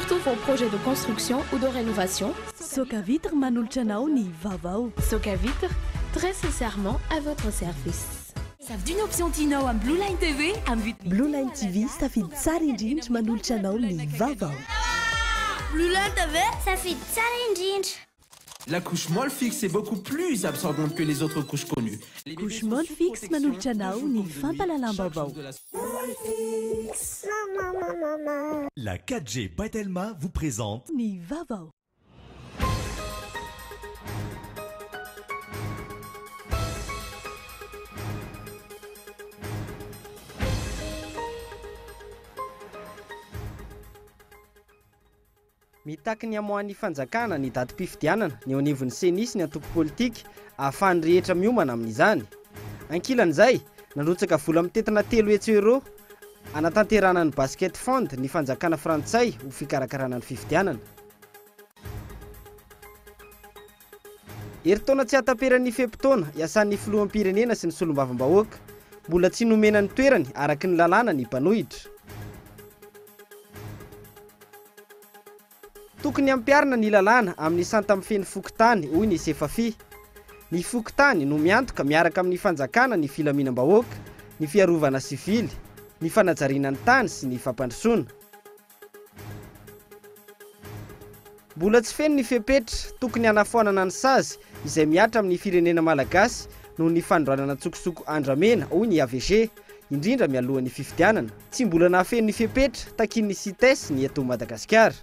tous vos projets de construction ou de rénovation. Socavitre manolotra anao ny vaovao. Socavitre, très sincèrement à votre service. Safidio ny option tianao amin'ny Blue Line TV amin'ny vidiny. Blue Line TV, safidy tsara indrindra manolotra anao ny vaovao. Blue Line TV, safidy tsara indrindra. La couche Molfix est beaucoup plus absorbante que les autres couches connues. Couche Molfix manolotra anao ny fampahalalam-baovao. La 4G by Telma vous présente Ny vaovao. Mitaky ny hamoahan'ny fanjakana ny datim-pifidianana ny eo anivon'ny Ceni sy ny antoko politika ahafahan'ny rehetra miomana amin'izany. Ankilan'izay, nandrotsaka vola mitentina 300 euros hanatanterahana ny Basket Fund ny fanjakana frantsay ho fikarakarana ny fifidianana. Herintaona tsy hahataperan'ny fe-potoana iasan'ny filoham-pirenena sy ny solombavambahoaka. Mbola tsy nomena ny toerany araka ny lalàna ny mpanohitra. Tokony hampiharina ny lalàna amin'ny santa mifehy ny fokontany, hoy ny Sefafi. Ny fokontany no miantoka miaraka amin'ny fanjakana ny filaminam-bahoaka, ny fiarovana sivily, ny fanajariana ny tany sy ny fampandrosoana. Mbola tsy feno ny fepetra tokony hanafoanana ny sazy izay mihatra amin'ny firenena malagasy noho ny fanondranana an-tsokosoko andramena, hoy ny AVG, indrindra mialohan'ny fifidianana. Tsy mbola nahafeno ny fepetra takian'ny Cites ny eto Madagasikara.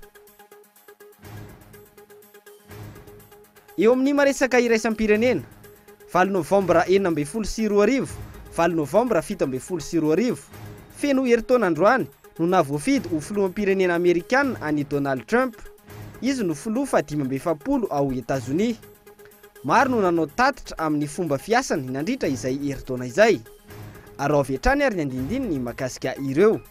Eo amin'ny maresaka iraisam-pirenena, valo novambra 2016, valo novambra 2017, feno herintaona androany no nahavoafidy ho filoham-pirenena amerikana an'i Donald Trump. Izy no filoha faha 45 ao Etazonia. Maro no nanao tatitra amin'ny fomba fiasany nandritra izay herintaona izay. Araho avy hatrany ary ny andinindininy mahakasika ireo.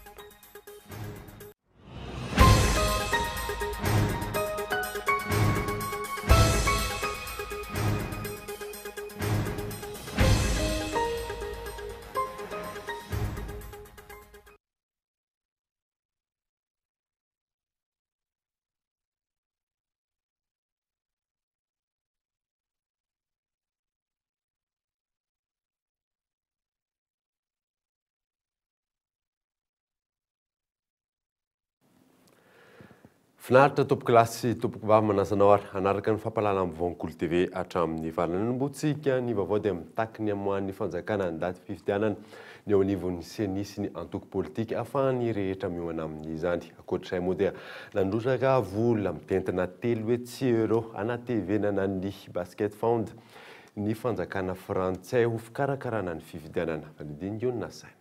Finaritra tompokolahy sy tompokovavy manasa anao ary hanaraka ny fampahalalam-baovao ny Kolo TV hatramin'ny farany. Anombohantsika ny vaovao dia mitaky ny hamoahan'ny fanjakana ny datim-pifidianana ny eo anivon'ny Ceni sy ny antoko politika ahafahan'ny rehetra miomana amin'izany. Ankoatr'izay moa dia nandrotsaka vola mitentina 300 euros hanatevenana ny Basket Fund ny fanjakana frantsay ho fikarakarana ny fifidianana. Fandidinika io no nasaina.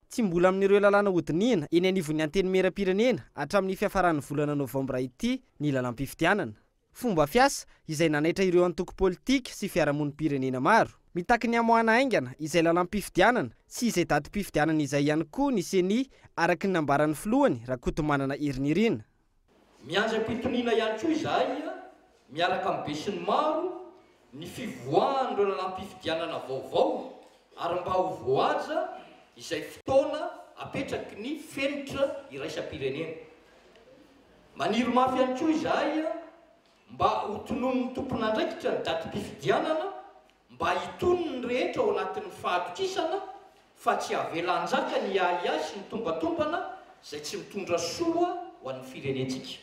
Tsy mbola amin'ireo lalàna hodinihina eny anivon'ny Antenimierampirenena hatramin'ny fiafaran'ny volana novambra ity ny lalàm-pifidianana. Fomba fiasa izay nanaitra ireo antoko politika sy fiarahamonim-pirenena maro. Mitaky ny hamoahana haingana izay lalàm-pifidianana sy izay datim-pifidianana izay ihany koa ny Ceni araka ny nambaran'ny filohany Rakotomanana Herinirina. Miandry am-pitoniana ihany koa izahay miaraka amin'ny besinimaro ny fivoahan'ireo lalàm-pifidianana vaovao ary mba ho voahaja izay fotoana apetraky ny fenitra iraisam-pirenena. Maniry mafy ihany koa izahay mba ho tononin'ny tompon'andraikitra ny datim-pifidianana mba hitony ny rehetra ao anatin'ny fahatokisana fa tsy avela hanjaka ny ahiahy sy ny tombatombana izay tsy mitondra soa ho an'ny firenentsika.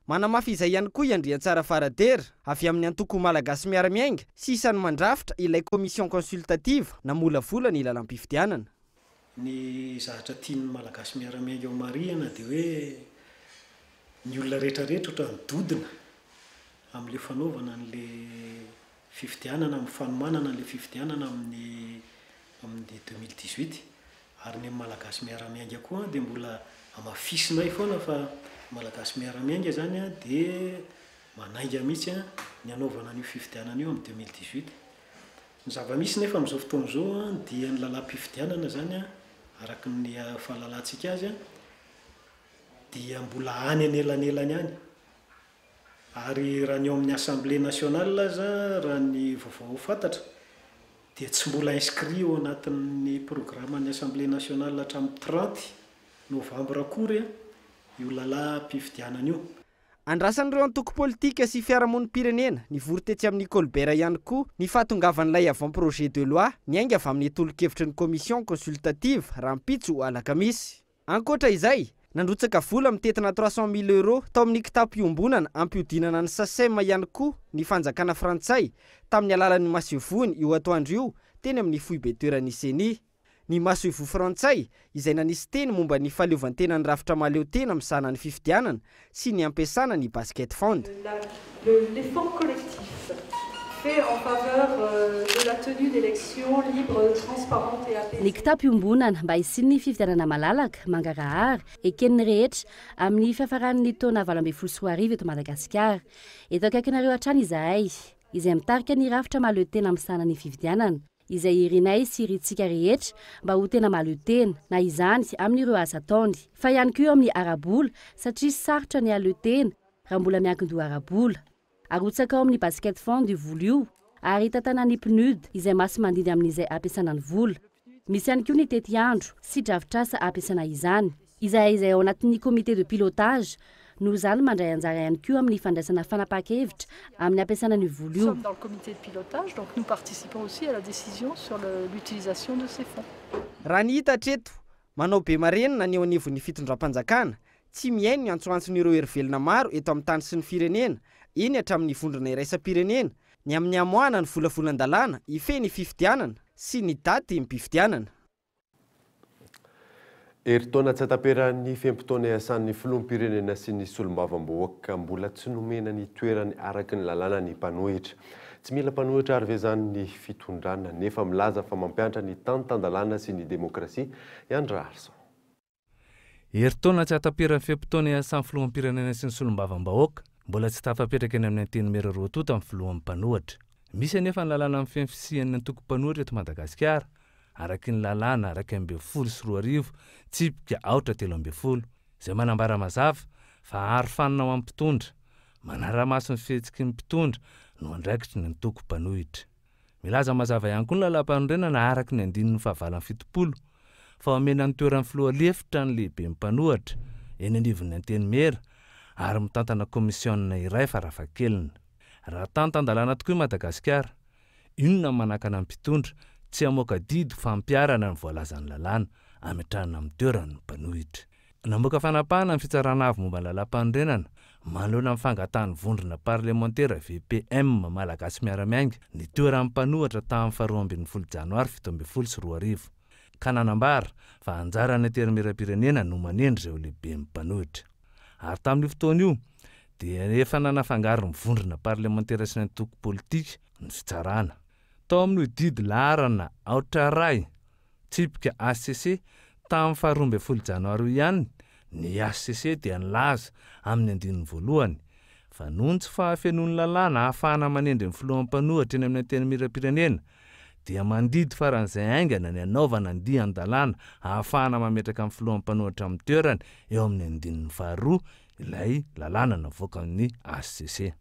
Manamafy izay ihany koa i Andriantsara Faradera, avy amin'ny antoko Malagasy Miara-Miainga sy isan'ny mandrafitra ilay Commission consultative namolavola ny lalam-pifidianana. Ny zavatra tian'ny Malagasy Miara-Miainga ho marihana dia hoe ny olona rehetra rehetra ohatran'ny dodona amin'ilay fanaovana an'ilay fifidianana, amin'ny fanomanana an'ilay fifidianana amin'ny amin'ny 2018 ary ny Malagasy Miara-Miainga koa dia mbola hamafisinay foana fa Malagasy Miara-Miainga izany dia manainga mihitsy ny hanaovana an'io fifidianana io amin'ny 2018. Ny zava-misy nefa amin'izao fotoana izao dia ny lalàm-pifidianana izany araka ny fahalalantsika azy dia mbola any anelanelany any ary raha ny ao amin'ny Assemblée nationale aza raha ny vaovao fantatra dia tsy mbola inscrit ao anatin'ny programan'ny Assemblée nationale hatramin'ny 30 novembre akory. io lalàm-pifidianana io. Andrasan'ireo antoko politika sy fiarahamonim-pirenena nivory tetsy amin'ny Colbert ihany koa ny fahatongavan'ilay avant-projet de loi niainga avy amin'ny tolo-kevitry ny commission consultative rahampitso alakamisy. Ankoatra izay, nandrotsaka vola mitentina 300 000 euros tao amin'ny kitapo iombonana ampiodinana ny SACEM ihany koa ny fanjakana frantsay tamin'ny alalan'ny masoivohony io atoandro io teny amin'ny foibe toeran'ny CENI. Ny masoivoho frantsay izay nanisy teny momba ny fahaleovantena ny rafitra mahaleo tena misahana ny fifidianana sy ny ampiasana ny basket fund. L'effort collectif fait en faveur de la tenue d'élections libres, transparentes et apaisées. Ny kitapo iombonana mba hisian'ny fifidianana malalaka, mangarahara, eken'ny rehetra amin'ny fiafaran'ny taona 2018 eto Madagasikara. Eto akaikinareo hatrany izahay, izay mitarika ny rafitra mahaleo tena misahana ny fifidianana, izay irinay sy irintsika rehetra mba ho tena mahaleo tena, na izany amin'ireo asa ataony, fa ihany koa eo amin'ny ara-bola, satria sarotra ny hahaleo tena raha mbola miankin-doha ara-bola. Arotsaka ao amin'ny basket fund io vola io ary tantanan'ny PNUD izay masy mandidy amin'izay ampiasana ny vola. Misy ihany koa ny tetiandro sy drafitrasa ampiasana izany. Izahay izay ao anatin'ny comité de pilotage noho izany mandray anjara ihany koa amin'ny fandraisana fanapahan-kevitra amin'ny ampiasana ny vola Nous io. sommes dans le comité de pilotage, donc nous participons aussi à la décision sur l'utilisation de ces fonds. Raha ny hita hatreto, manao be marenina ny eo anivon'ny fitondram-panjakana, tsy mihaino ny antsoantson'ireo herivelona maro eto amin'ny tany sy ny firenena, eny hatramin'ny vondrona iraisam-pirenena, ny amin'ny hamoahana ny volavolan-dalàna hifehy ny fifidianana sy ny daty mpifidianana. Herintaona tsy ataperan'ny fe-potoana iasan'ny filoham-pirenena sy ny solombavambahoaka, mbola tsy nomena ny toerany araka ny lalàna ny mpanohitra. Tsy mila mpanohitra ary ve izany ny fitondrana, nefa milaza fa mampiantra ny tany tan-dalàna sy ny demokrasia ihany Raharison. Herintaona tsy ataperan'ny fe-potoana iasan'ny filoham-pirenena sy ny solombavambahoaka, mbola tsy tafapetraka eny amin'ny antenimiera roa tonta amin'ny filohan'ny mpanohitra. Misy anefa ny lalàna mifehy ny fisian'ny antoko mpanohitra eto Madagasikara, araky ny lalàna 2011 tsipika 4 13, izay manambara mazava fa arofanina ho amin'ny mpitondra, manara-maso ny fihetsiky ny mpitondra no andraikitry ny antoko mpanohitra. Milaza mazava ihany koa ny lalàm-panorenana araky ny andininy faha-78 fa omena ny toeran'ny filoha lefitra ny lehibe mpanohitra eny anivon'ny antenimiera ary mitantana komisiona iray farafahakeliny. Raha tany tan-dalàna tokoa i Madagasikara, inona no manakana ny mpitondra tsy hamoaka didy fampiharana ny voalazan'ny lalàna ametrahana amin'ny toerany ny mpanohitra? Namoaka fanapahana ny fitsarana avo momba ny lalàm-panorenana manoloana ny fangatahan'ny vondrona parlemantera VPM Malagasy miara-miainga ny toeran'ny mpanohitra tamin'ny faha-12 janoary 2017, ka nanambara fa anjaran'ny antenimieram-pirenena no manendry ireo lehiben'ny mpanohitra. Ary tamin'io fotoana io dia efa nanafangaro ny vondrona parlemantera sy ny antoko politika ny fitsarana. Tao amin'io didy laharana 41 tsipika HCC tamin'ny faha-12 janoary io ihany, ny HCC dia nilaza amin'ny andininy voalohany fa noho ny tsy fahafenoan'ny lalàna ahafahana manendry ny filohan'ny mpanohitra eny amin'ny antenimieram-pirenena dia mandidy faran'izay haingana ny anaovana andian-dalàna ahafahana mametraka ny filohan'ny mpanohitra amin'ny toerany eo amin'ny andininy faharoa ilay lalàna navoakan'ny HCC.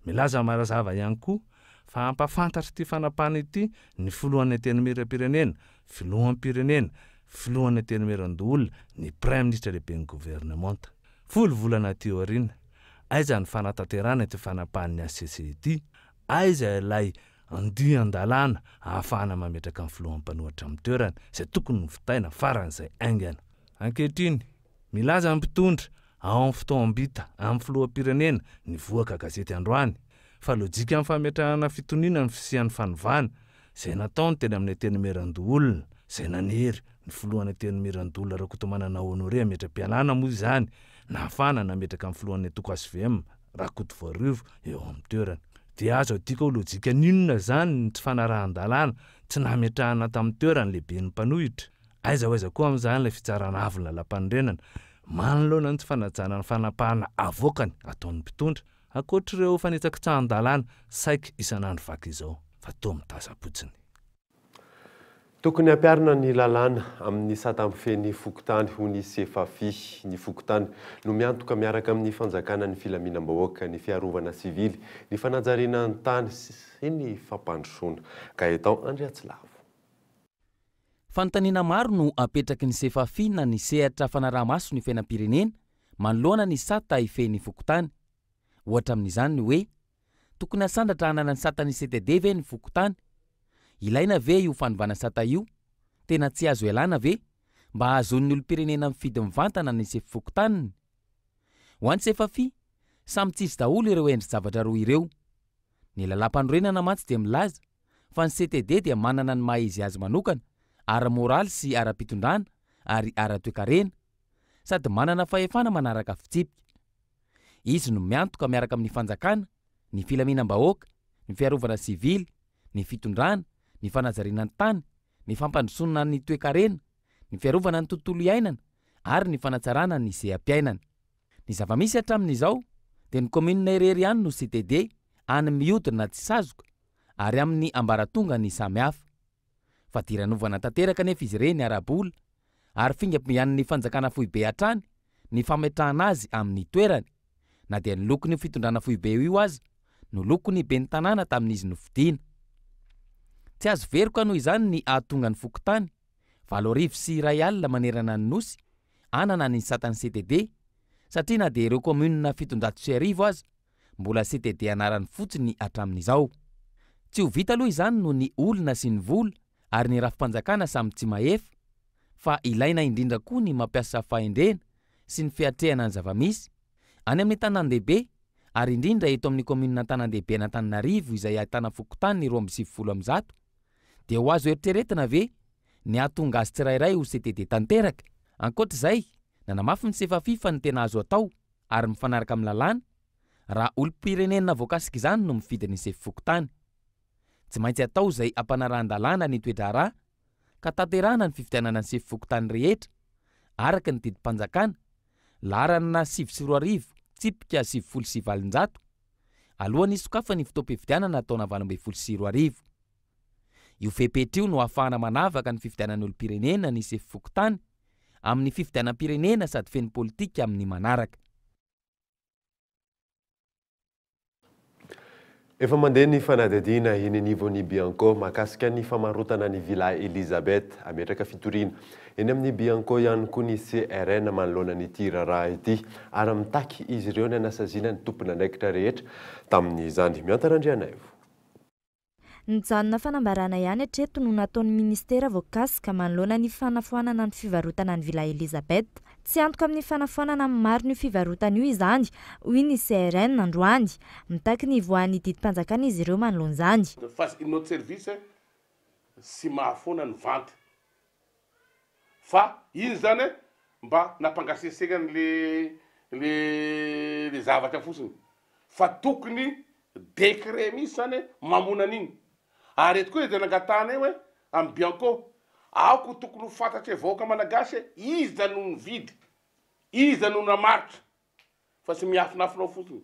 Milaza mazava ihany koa fa hampafantatra ity fanapahana ity ny filohan'ny antenimieram-pirenena, filoham-pirenena, filohan'ny antenimieran-doholona, ny praiminisitra lehiben'ny governemanta. 10 volana aty aoriana, aiza ny fanatanterahana ity fanapahan'ny HCC ity? Aiza ilay andian-dalàna ahafahana mametraka ny filohan'ny mpanohitra amin'ny toerany izay tokony ho vitaina faran'izay haingana? Ankehitriny, milaza ny mpitondra ao amin'ny fotoam-bita amin'ny filoham-pirenena nivoaka gazety androany fa lojika amin'ny fametrahana fitoniana ny fisian'ny fanovana izay nataony teny amin'ny antenimieran-doholona, izay nanery ny filohan'ny antenimieran-doholona Rakotomanana Honoré hametra-pialana moa izany nahafahana nametraka ny filohan'ny antoko HVM Rakotovoarivo eo amin'ny toerany. Dia azo adika ho lojika n'inona izany ny tsy fanarahan-dalàna tsy nametrahana tamin'ny toerany lehiben'ny mpanohitra? Aiza ho aiza koa amin'izany ilay fitsarana avo ny lalàm-panorenana manoloana ny tsy fanajana ny fanapahana avoakany ataon'ny mpitondra, ankoatr'ireo fanitsakitsahan-dalàna saiky isan'andro vaky izao fa toa mitazam-potsiny. Tokony hampiharina ny lalàna amin'ny sata mifehy ny fokontany ho ny SeFaFi. Ny fokontany no miantoka miaraka amin'ny fanjakana ny filaminam-bahoaka, ny fiarovana sivily, ny fanajariana ny tany sy ny fampandrosoana. Gaëtan Andriatsilavo. Fanontaniana maro no apetraky ny SeFaFi na ny sehatra fanaraha-maso ny fiainam-pirenena. manoloana ny sata hifehy ny fokontany. Ohatra amin'izany ny hoe, tokony hasandratra hanana ny satan'ny CTD ve ny fokontany? Ilaina ve io fanovana sata io? Tena tsy azo ialana ve? Mba hahazoan'ny olom-pirenena mifidy mivantana ny sefo fokontaniny? Ho an'ny Sefafi, samy tsy izy daholo ireo endri-javatra roa ireo. Ny lalàmpanorenana mantsy dia milaza fa ny CTD dia manana ny maha izy azy manokana ara-moraly sy ara-pitondrana ary ara-toekarena, sady manana fahefana manaraka fitsipika. Izy no miantoka miaraka amin'ny fanjakana ny filaminam-bahoaka, ny fiarovana sivily, ny fitondrana, ny fanajariana ny tany, ny fampandrosoana ny toekarena, ny fiarovana ny tontolo iainana ary ny fanatsarana ny seha-piainana. Ny zava-misy hatramin'izao dia ny kaominina irery ihany no CTD any mihodina tsy sazoka ary amin'ny ambaratongany samihafa. Fadiranovana tanteraka anefa izy ireny ara-bola ary fingam-pian'ny fanjakana foibe hatrany ny fametrahana azy amin'ny toerany, na dia ny lokon'io fitondrana foibe io aza no lokon'ny ben'ny tanàna tamin'izy nofidiana. Tsy azo veroka noho izany ny hahatonga ny fokontany 1008 manerana ny Nosy hanana ny satan'ny CTD satria na dia ireo kaominina 1700 aza mbola CTD anarany fotsiny hatramin'izao. Tsy ho vita aloha izany noho ny olona sy ny vola ary ny rafi-panjakana samy tsy mahefa fa ilaina indrindra koa ny mampiasa fahendrena sy ny fiatrehana ny zava-misy any amin'ny tanàn-dehibe ary indrindra eto amin'ny kaominina Antanandehibe an'Antananarivo izay ahitana fokontany 192 dia ho azo eritreretina ve ny hahatonga azy tsirairay ho CTD tanteraka? Ankoatra izay, nanamafy ny Sefafi fa ny tena azo atao ary mifanaraka amin'ny lalàna, raha olom-pirenena voakasik'izany no mifidy ny sefo fokontany. Tsy maintsy atao izay hampanarahan-dalàna ny toe-draharaha ka tanterahana ny fifidianana ny sefo fokontany rehetra, araka ny didim-panjakana, laharana 2009, tsipika 890, alohan'ny hisokafan'ny fotoam-pifidianana taona 2018. Io fepetra io no ahafahana manavaka ny fifidianan'ny olom-pirenena ny sefo fokontany amin'ny fifidianam-pirenena sady feno politika amin'ny manaraka. Efa mandeha ny fanadihadiana eny anivon'ny Bianco mahakasika ny famarotana ny Villa Elizabeth. Hametraka fitoriana eny amin'ny Bianco ihany koa ny CRN manoloana an'ity raharaha ity ary mitaky izy ireo ny hanasaziana ny tompon'andraikitra rehetra tamin'izany. Miantana Andrianaivo. Nijanona fanambarana ihany hatreto no nataon'ny minisitera voakasika manoloana ny fanafoanana ny fivarotana ny Villa Elizabeth. Tsy antoka amin'ny fanafoanana amin'ny marina io fivarotana io izany, hoy ny CRN androany. Mitaky ny hivoahan'ny didim-panjakana izy ireo manoloana izany. Fa notre service tsy mahafoana ny vente Fa iny zany mba nampangasesegany le le le zavatra fotsiny fa tokony decret mihitsy zany mamono an'iny. Ary eto koa dia nangatahanay hoe amin'ny Bianco, aoka ho tokony ho fantatry vahoaka malagasy hoe iza no nividy, iza no namaritra. fa tsy miafinafina ao fotsiny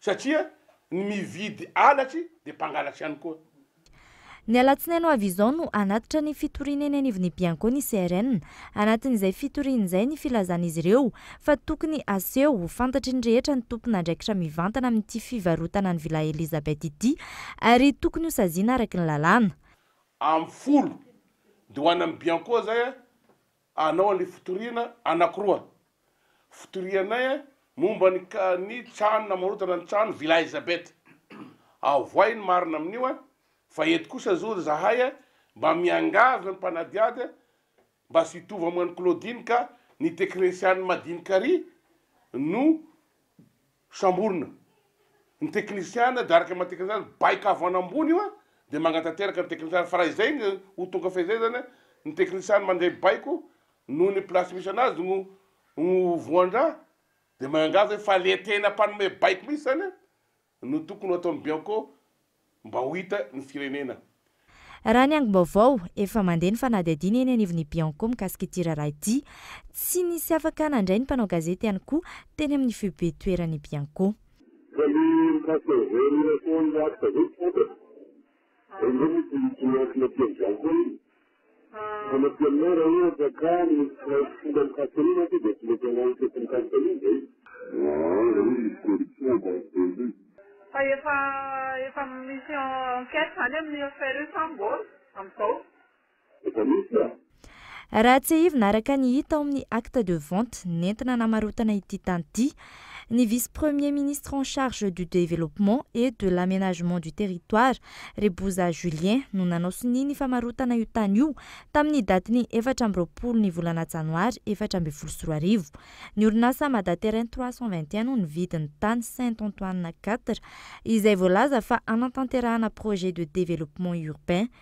satria ny mividy alatry dia mpangalatry ihany koa. Ny alatsinainy ho avy izao no hanatitra ny fitoriana eny anivon'ny Bianco ny CRN. Anatin'izay fitoriana izay ny filazan'izy ireo fa tokony haseho ho fantatry ny rehetra ny tompon'andraikitra mivantana amin'ity fivarotana ny Villa Elizabeth ity ary tokony hosaziana araka ny lalàna. Amin'ny folo dia ho any amin'ny Bianco zay hanao an'ilay fitoriana anakiroa. Fitorianay momba ny ny trano namarotana ny trano Villa Elizabeth. Avoay ny marina amin'io fa eto kosa zao ry zahay mba miangavy ny mpanadihady mba tsy hitovy amin'ny an'i Claudine ka ny teknisian'ny madinika ary no samborina. Ny teknisiana dia araka ny maha teknisiana azy baiko avy any ambony io dia magnatanteraka ny teknisiana fa raha izay no ho tonga fehizay zany ny teknisiana mandray baiko noho ny place misy anazy no no voan-draha dia miangavy hoe fa le tena mpanome baiko mihitsy zany no tokony ho ataon'ny Bianco mba ho hita ny firenena. Raha ny angom-baovao, efa mandeha ny fanadihadiana eny anivon'ny Bianco mikasika ity raharaha ity. Tsy nisy afaka nandray ny mpanao gazety ihany koa teny amin'ny foibe toeran'ny Bianco. Fa le mikasika an'izay annulation ny acte zay tsy fantatro. Fa indreo moa tsy miankina aty amin'ny Bianco iny. Fa ny aty aminay raha ohatra ka misy tsy maintsy fomba mikasika an'io mantsy dia tsy mety hanao enquete mikasika an'io izay. Aa raha hoe misy corruption ambany teny iny. Fa efa efa misy enquête zany amin'io affaire io sa mbola amin'izao? Efa misy a! Raha tsiahivina araka ny hita ao amin'ny acte de vente nentina namarotana ity tany ity, ny vice-premier ministre en charge du développement et de l'aménagement du territoire, Reboza Julien, no nanao sonia ny famarotana io tany io tamin'ny datin'ny 24 ny volana janoary 2014. Ny orinasa Madaterrain 321 no nividy ny tany Saint Antoine 4 izay voalaza fa hanatanterahana projet de développement urbain.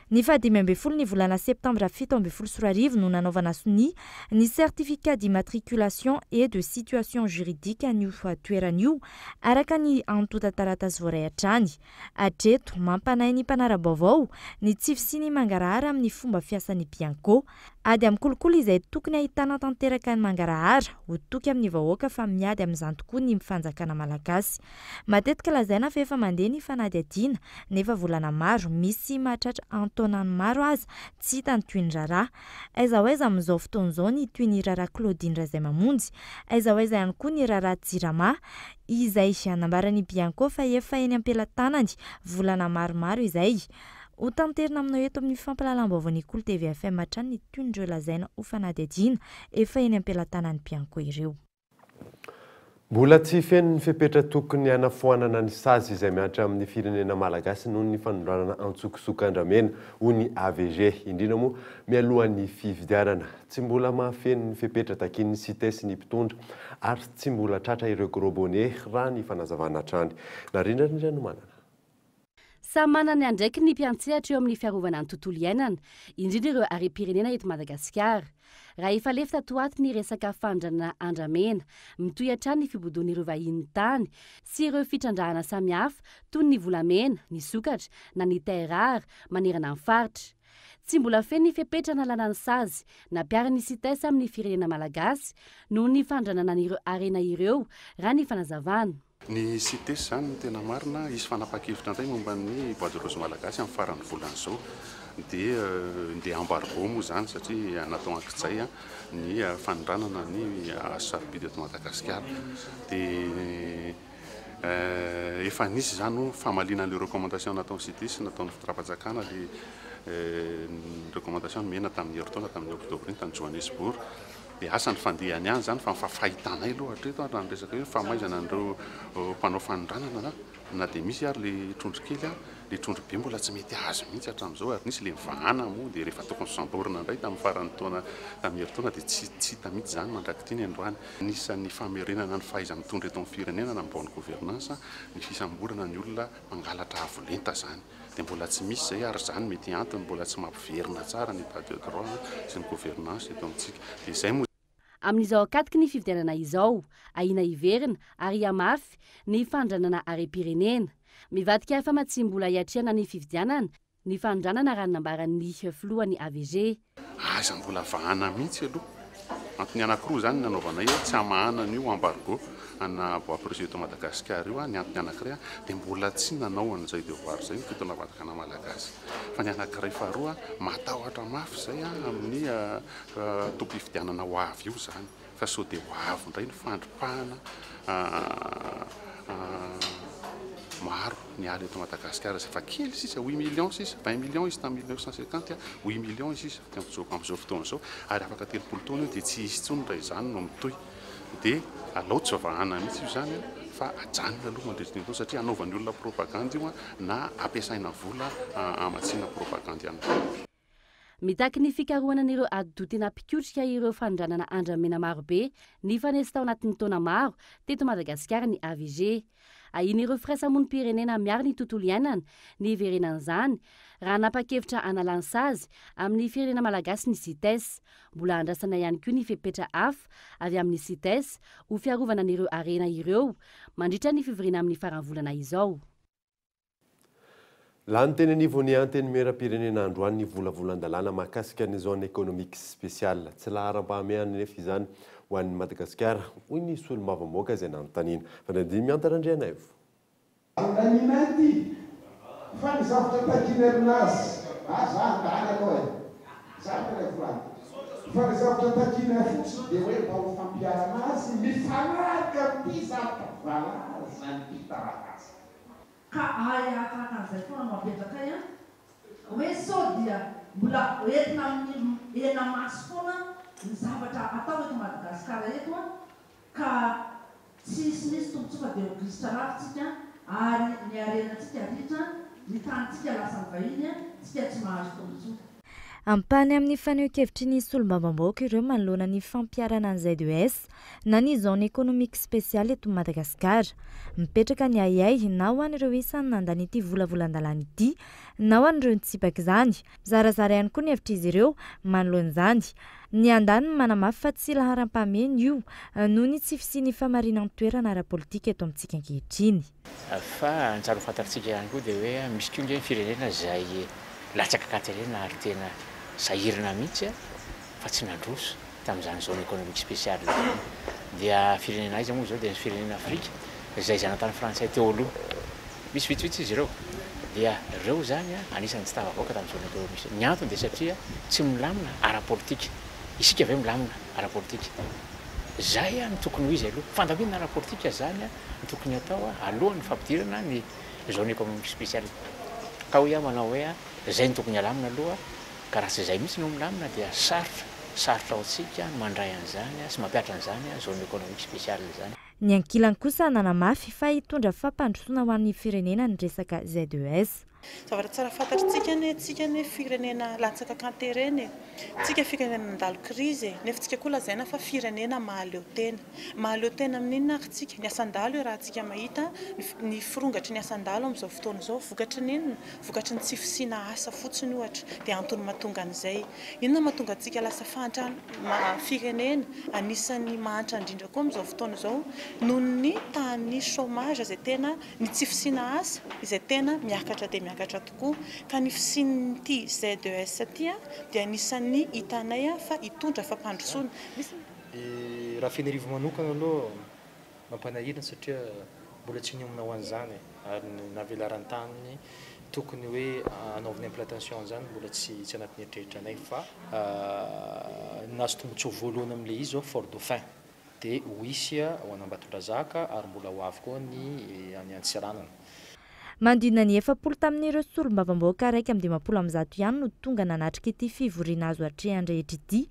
Ny faha 15 ny volana septambra 2017 no nanaovana sonia ny certificat d'immatriculation et de situation juridique an'io toerana io, araka ny antontan-taratasy voaray hatrany. Hatreto, mampanahy ny mpanara-baovao ny tsy fisian'ny mangarahara amin'ny fomba fiasan'ny Bianco. Ady amin'ny kolikoly izay tokony ahitana tanteraka ny mangarahara, ho toky amin'ny vahoaka fa miady amin'izany tokoa ny fanjakana malagasy. Matetika lazaina fa efa mandeha ny fanadihadiana, nefa volana maro, misy mahatratra an-taonany maro aza, tsy hita ny tohin'ny raharaha. Aiza ho aiza amin'izao fotoana izao ny tohin'ny raharaha Claudine Razaimamonjy? Aiza ho aiza ihany koa ny raharaha Jirama, izay nambaran'ny Bianco fa efa eny am-pelatanany volana maromaro izay? Ho tanterina aminao eto amin'ny fampahalalam-baovaon'ny Kolo TV FM hatrany ny tohin'ireo lazaina ho fanadihadiana efa eny am-pelatanan'ny Bianco ireo. Mbola tsy feno ny fepetra tokony hanafoanana ny sazy izay mihatra amin'ny firenena malagasy noho ny fanondranana antsokosoko andramena, hoy ny AVG, indrindra moa mialohan'ny fifidianana. Tsy mbola mahafeno ny fepetra takian'ny Cites ny mpitondra ary tsy mbola tratra ireo gros bonnets raha ny fanazavana hatrany. Narindra Randrianomanana. Samy manana ny andraikiny ny mpiantsehatra eo amin'ny fiarovana ny tontolo iainana, indrindra ireo harem-pirenena eto Madagasikara. Raha efa lefy tato ho ato ny resaka fanondranana andramena, mitohy hatrany ny fibodoan'ireo vahiny ny tany sy ireo fitrandrahana samihafa toy ny volamena, ny sokatra na ny terre rare manerana ny faritra. Tsy mbola feno ny fepetra analana ny sazy nampiharin'ny Cites amin'ny firenena malagasy noho ny fanondranana an'ireo harena ireo, raha ny fanazavana. Ny Cites izany no tena marina, hisy fanapahan-kevitra indray momba ny bois de rose malagasy amin'ny faran'ny volana izao. Dia ndeha embargo moa izany satria natao ankijay ny fanondranana ny hazo sarobidy eto Madagasikara. Dia efa nisy izany ho famaliana an'ilay recommandation nataon'ny Cites sy nataon'ny fitondram-panjakana ilay recommandation nomena tamin'ny herintaona tamin'ny oktobra iny tany Johannesburg. Dia asa ny fandehany any izany fa ny fahitanay aloha hatreto raha ny resaka hoe famaizana an'ireo mpanao fanondranana na dia misy ary ilay trondro kely ilay trondro be mbola tsy mety azo mihitsy hatramin'izao ary nisy ilay nivahana moa dia rehefa tokony samborina indray tamin'ny faran'ny taona tamin'ny herintaona dia tsy tsy hita mihitsy izany mandrak'ity ny androany. Anisan'ny famerenana ny fahaiza-mitondra eto amin'ny firenena na ny bonne gouvernance ny fisamborana ny olona mangalatra avo lenta izany. Dia mbola tsy misy izay ary izany mety antony mbola tsy mampiverina tsara ny état de droit sy ny gouvernance eto amintsika. Dia izay moa. Amin'izao ankatoky ny fifidianana izao, ahiana hiverina ary hihamafy ny fanondranana harem-pirenena. Mivadika famatsiam-bola hiatrehana ny fifidianana ny fanondranana raha ny nambaran'ny filohan'ny AVG. Aza mbola vahana mihitsy aloha. Antony anankiroa izany ny nanaovanay hoe tsy hamahana an'io embargo ana bois précieux eto Madagasikara io. Ny antony anankiray dia mbola tsy nanao an'izay devoir izay ny fitondram-panjakana malagasy. Fa ny anankiray faharoa, matahotra mafy izay amin'ny taom-pifidianana ho avy io izany. Fa sao dia ho avy indray ny fandripahana maro ny ala eto Madagasikara izay efa kely sisa, huit millions sisa, vingt millions izy tamin'ny 1950, huit millions izy sisa amin'izao fotoana izao, ary afaka 30 taona io dia tsy hisy intsony raha izany no mitohy. Dia alao tsy vahana mihitsy io izany fa ajanona aloha mandritra ny taona satria hanaovan'ny olona propagandy io na ampiasaina vola hamatsiana propagandy ihany koa. Mitaky ny fikarohana an'ireo atidoha tena mpikotrika ireo fanondranana andramena marobe nifanesy tao anatin'ny taona maro teto Madagasikara ny AVG. Ahian'ireo firaisamonim-pirenena miaro ny tontolo iainana ny hiverenan'izany raha hanapa-kevitra hanala ny sazy amin'ny firenena malagasy ny Cites. Mbola andrasana ihany koa ny fepetra hafa avy amin'ny Cites ho fiarovana an'ireo harena ireo mandritra ny fivoriana amin'ny faran'ny volana izao. Lany teny anivon'ny Antenimierampirenena androany ny volavolan-dalàna mahakasika ny Zone économique spéciale. Tsy laharam-pahamehana anefa izany ho an'i Madagasikara, hoy ny solombavambahoaka izay nanontaniana. Fanadihadiana Miantana Andrianaivo. Anontaniana ity fa ny zavatra takiana aminazy, ah za handany aloha e, za no ilay volany, fa ny zavatra takiana fotsiny dia hoe mba ho fampiharana azy mifanaraka amin'ity zavatra voalazan'ity taratasy. Ka ahy ahatratra an'izay foana no apetrakay an! Hoe sao dia mbola entina amin'ny Hena-maso foana ny zavatra atao eto Madagasikara eto ka tsy hisy mihitsy tombontsoa fa dia ho gisitra lava tsika ary ny harenantsika ritra, ny tanintsika lasan'ny vahiny, tsika tsy mahazo tombontsoa. Ampahany amin'ny fanehoan-kevitry ny solombavambahoaka ireo manoloana ny fampiharana ny ZES na ny Zone Economique Spéciale eto Madagasikara. Mipetraka ny ahiahy na ho an'ireo isan'ny nandany ity volavolan-dalàna ity na ho an'ireo nitsipaka izany. Mizarazara ihany koa ny hevitr'izy ireo manoloana izany. Ny andaniny manamafy fa tsy laharam-pahamehana io noho ny tsy fisian'ny famarinan-toerana ara-politika eto amintsika ankehitriny. Fa ny tsara ho fantatritsika ihany koa dia hoe misy koa ange ny firenena izay latsaka an-katerena ary tena sahirana mihitsy fa tsy nandroso tamin'izany zone économique spéciale izany. Dia firenena aiza moa izao dia ny firenena Afrika izay zanatany frantsay teo aloha. Misy vitsivitsy izy ireo. Dia ireo izany anisan'ny tsy tafavoaka tamin'ny zone économique spéciale. Ny antony dia satria tsy milamina ara-politika. Isika ve milamina ara-politika? Izay no tokony ho izy aloha. Fandaminana ara-politika izany no tokony hatao alohan'ny fampidirana ny zone économique spéciale. Ka hoy aho manao hoe izay no tokony halamina aloha ka raha tsy izay mihitsy no milamina dia sarotra, sarotra ho antsika ny mandray an'izany sy mampihatra an'izany zone économique spéciale izany. Ny ankilany kosa nanamafy fa hitondra fampandrosoana ho an'ny firenena ny resaka ZES. Zavatra tsara fantatritsika anie, tsika anie firenena latsaka an-terena e! Tsika firenena nandalo krizy e! Nefa tsika koa lazaina fa firenena mahaleo tena. Mahaleo tena amin'inona ary tsika? Ny asan-dalo iarahantsika mahita ny firongatry ny asan-dalo amin'izao fotoana izao. Vokatry ny inona? Vokatry ny tsy fisiana asa fotsiny ohatra dia antony mahatonga an'izay. Inona mahatonga antsika lasa fahantrana firenena anisan'ny mahantra indrindra koa amin'izao fotoana izao? Noho ny tahan'ny chômage izay tena Ny tsy fisiana asa izay tena miakatra dia miakatra tokoa ka ny fisian'ity ZES ity dia anisan'ny hitanay fa hitondra fampandrosoana. Misy ny. Raha Fenerivo manokana aloha mampanahirana satria mbola tsy niomana ho an'izany e, ary ny navelaran-tany tokony hoe hanaovana implantation an'izany mbola tsy tsy anatin'ny eritreritranay fa ny nahazo tombontsoa voalohany amin'ilay izy izao Fort Dauphin. Dia ho hisy ho an'Ambatondrazaka ary mbola ho avy koa ny any Antsiranana. Manodidina ny 40 tamin'ireo solombavambahoaka 151 ihany no tonga nanatrika ity fivoriana azo atrehan-drehetra ity.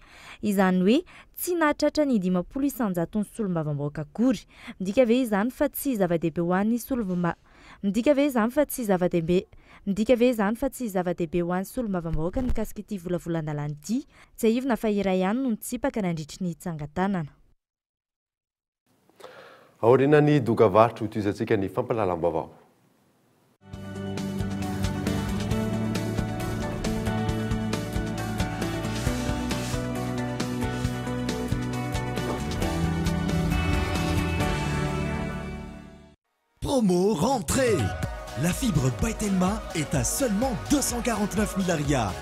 Izany hoe tsy nahatratra ny 50 isan-jaton'ny solombavambahoaka akory. Midika ve izany fa tsy zava-dehibe ho an'ny solombavambahoaka Midika ve izany fa tsy zava-dehibe Midika ve izany fa tsy zava-dehibe ho an'ny solombavambahoaka ny mikasika ity volavolan-dalàna ity? Tsiahivina fa iray ihany no nitsipaka nandritry ny tsangan-tanana. Aorianan'ny dokavarotra hotohizantsika ny fampahalalam-baovao. Promo rentrée La fibre by Telma est à seulement 249 000 ariary.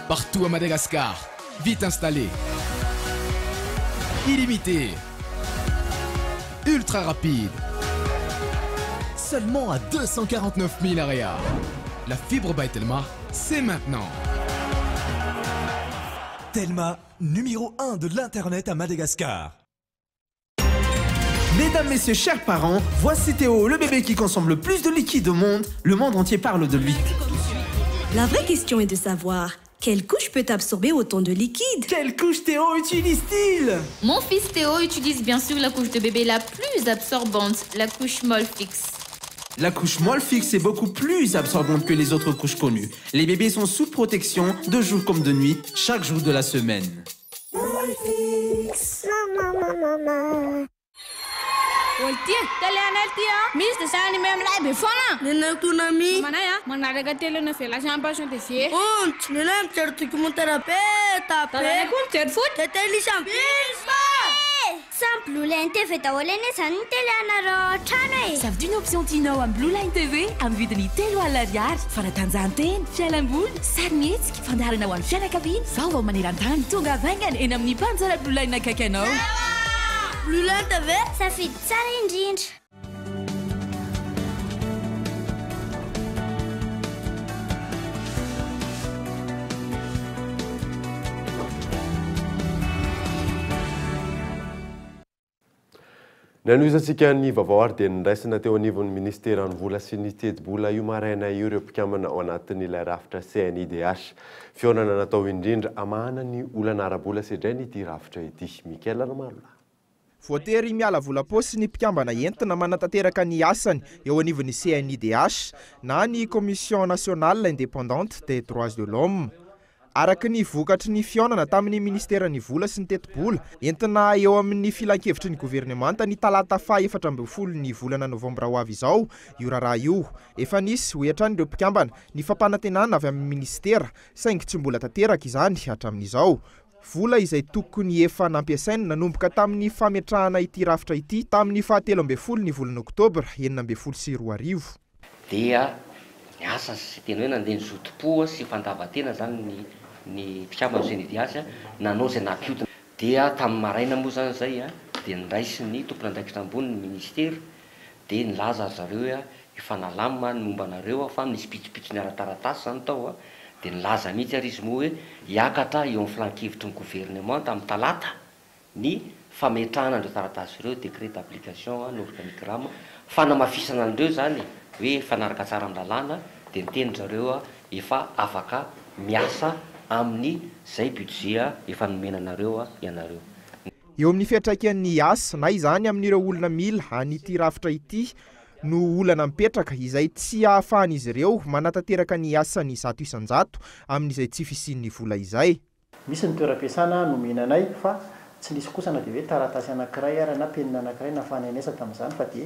Partout à Madagascar, vite installé. Illimité. Ultra rapide. Seulement à 249 000 ariary. La fibre by Telma, c'est maintenant. Telma, numéro 1 de l'Internet à Madagascar. Mesdames, messieurs, chers parents, voici Théo, le bébé qui consomme le plus de liquide au monde. Le monde entier parle de lui. La vraie question est de savoir quelle couche peut absorber autant de liquide Quelle couche Théo utilise-t-il Mon fils Théo utilise bien sûr la couche de bébé la plus absorbante, la couche Molfix. La couche Molfix est beaucoup plus absorbante que les autres couches connues. Les bébés sont sous protection de jour comme de nuit, chaque jour de la semaine. Molfix. Olo ty e, télé anay ty a. Misy dessin animé milay be foana. Nenay Toonami. Mamanay a, manaraka télénovela sy Passion TV. Ontsy, nenay mijery documentaire be da be. Dadanay koa mijery foot. De tennis am. Samy Blue Line TV daholo anie izany ny télé anareo ao an-trano e! Safidio ny option tianao amin'ny Blue Line TV amin'ny vidiny 3000 ariary. Fanatanjahantena, fialamboly, sarimihetsika, fandaharana ho an'ny fianakaviana, vaovao maneran-tany. Tongava haingana eny amin'ny mpanjara Blue Line akaiky anao. Blue Line TV, safidy tsara indrindra! Ny hanohizantsika ny vaovao ary dia noraisina teo anivon'ny minisiteran'ny vola sy ny tetibola io maraina io ireo mpikambana ao anatin'ilay rafitra CNIDH. Fihaonana natao indrindra hamahana ny olana ara-bola sedrain'ity rafitra ity. Mickaël Ramarolahy. Voatery miala vola paosy ny mpikambana entina manatanteraka ny asany eo anivon'ny CNIDH na ny Commission Nationale Indépendante des Droits de l'Homme. Araka ny vokatry ny fihaonana tamin'ny minisiteran'ny Vola sy ny Tetibola, entina eo amin'ny filankevitry ny governemanta ny talata faha 14 ny volana novambra ho avy izao io raharaha io. Efa nisy, hoy hatrany ireo mpikambana, ny fampanantenana avy amin'ny minisitera, saingy tsy mbola tanteraka izany hatramin'izao. Vola izay tokony efa nampiasaina nanomboka tamin'ny fametrahana ity rafitra ity tamin'ny faha 13 ny volana oktobra 2016. Dia niasa sy tena hoe nandeha ny zotom-po sy fandavan-tena izany ny ny mpikambana CNIDH nanao izay nampihodina. Dia tamin'ny maraina moa izany izay dia noraisin'ny tompon'andraikitra ambony ny ministera dia nilaza ry zareo hoe efa nalamina ny momba anareo fa nisy pitsopitsony ara-taratasy izany tao dia nilaza mihitsy ary izy moa hoe hiakatra eo amin'ny filan-kevitry ny governemanta amin'ny talata ny fametrahana an'ireo taratasy ireo, décret d'application, ny organigramme, fanamafisana an'ireo izany hoe hifanaraka tsara amin'ny lalàna dia niteny ry zareo efa afaka miasa amin'izay budget efa nomena anareo ianareo. Eo amin'ny fiantraikan'ny asa na izany amin'ireo olona mila an'ity rafitra ity no olana mipetraka izay tsy ahafahan'izy ireo manatanteraka ny asany 100% amin'izay tsy fisian'ny vola izay. Misy ny toeram-piasana nomena anay fa tsy nisy kosa na dia hoe taratasy anankiray ara na penina anankiray nahafahanay niasa tamin'izany fa dia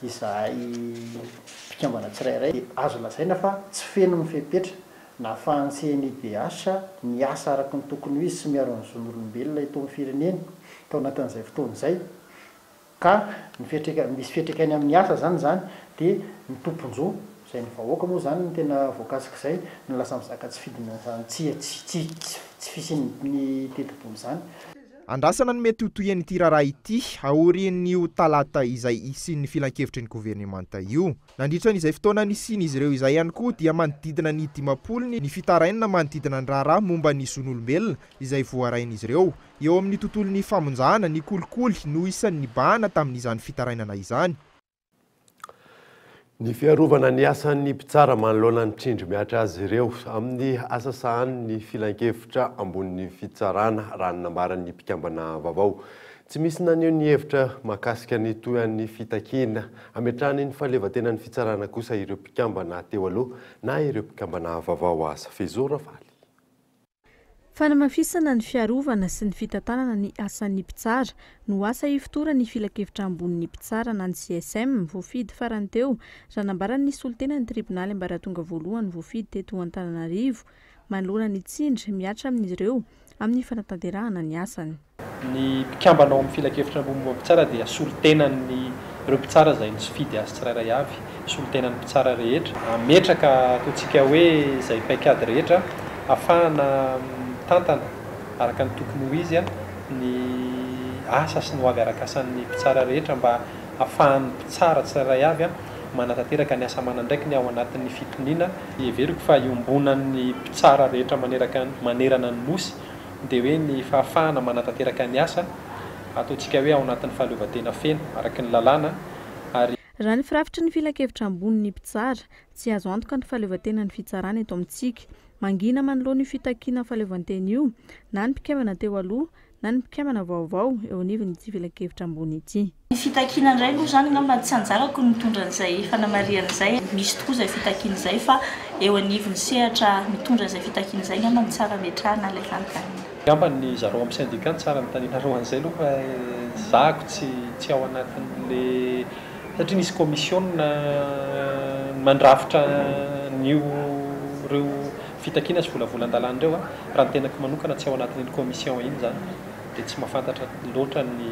izahay mpikambana tsirairay dia azo lazaina fa tsy feno ny fepetra nahafahan'ny CNIDH niasa araka ny tokony ho izy sy miaro ny zon'olombelona eto amin'ny firenena tao anatin'izay fotoana izay. Ka ny fiantraika, misy fiantraikany amin'ny asa izany izany, dia ny tompon-jo, izay ny vahoaka moa izany no tena voakasik'izay, no lasa mizaka tsy fidiny an'izany tsy tsy tsy fisian'ny tetibola izany. Andrasana ny mety ho tohian'ity raharaha ity aorian'io talata izay hisian'ny filankevitry ny governemanta io. Nandritra izay fotoana nisian'izy ireo izay ihany koa dia manodidina ny 50 ny fitarainana manodidina ny raharaha momba ny zon'olombelona izay voarain'izy ireo. Eo amin'ny tontolon'ny famonjana, ny kolikoly no isan'ny nibahana tamin'izany fitarainana izany. Ny fiarovana ny asan'ny mpitsara manoloana ny tsindry mihatra azy ireo amin'ny asa sahanin'ny filankevitra ambonin'ny fitsarana, raha ny nambaran'ny mpikambana vaovao. Tsy misy naneho ny hevitra mahakasika ny tohin'ny fitakiana hametrahany ny fahaleovantenan'ny fitsarana kosa ireo mpikambana teo aloha na ireo mpikambana vaovao aza. Fezo Ravaly. Fanamafisana ny fiarovana sy ny fitantanana ny asan'ny mpitsara no asa ifotoran'ny Filankevitra ambonin'ny mpitsara na ny CSM voafidy farany teo, raha nambaran'ny solontenan'ny tribonaly ambaratonga voalohany voafidy teto Antananarivo manoloana ny tsindry mihatra amin'izy ireo amin'ny fanatanterahana ny asany. Ny mpikambana ao amin'ny Filankevitra Ambony Momba ny Mpitsara dia solontenan'ny ireo mpitsara izay nifidy azy tsirairay avy, solontenan'ny mpitsara rehetra. Hametraka ataontsika hoe izay paikady rehetra hahafahana mitantana araka ny tokony ho izy ny asa sy ny ho avy arakasan'ny mpitsara rehetra mba hahafahan'ny mpitsara tsirairay avy manatanteraka ny asa aman'andraikiny ao anatin'ny fitoniana. Heveriko fa iombonan'ny mpitsara rehetra manerana ny Nosy dia hoe ny fahafahana manatanteraka ny asa, ataontsika hoe ao anatin'ny fahaleovantena feno, araka ny lalàna, ary. Raha ny firafitry ny Filankevitra ambonin'ny mpitsara, tsy azo antoka ny fahaleovantenan'ny fitsarana eto amintsika. Mangina manoloana io fitakiana fahaleovantena io na ny mpikambana teo aloha na ny mpikambana vaovao eo anivon'ity Filankevitra ambony ity. Ny fitakiana indray aloha izany angamba tsy anjarako ny mitondra an'izay fanamarihana izay. Misy tokoa izay fitakiana izay fa eo anivon'ny sehatra mitondra izay fitakiana izay angamba no tsara ametrahana ilay fanontaniana. Angamba ny zareo amin'ny syndicat no tsara anontanianareo an'izay aloha fa zahako tsy tsy ao anatin'le satria nisy komisiona mandrafitra an'io ireo fitakiana sy volavolan-dalàna ireo a, raha ny tenako manokana tsy ao anatin'iny commission iny izany. dia tsy mahafantatra loatra ny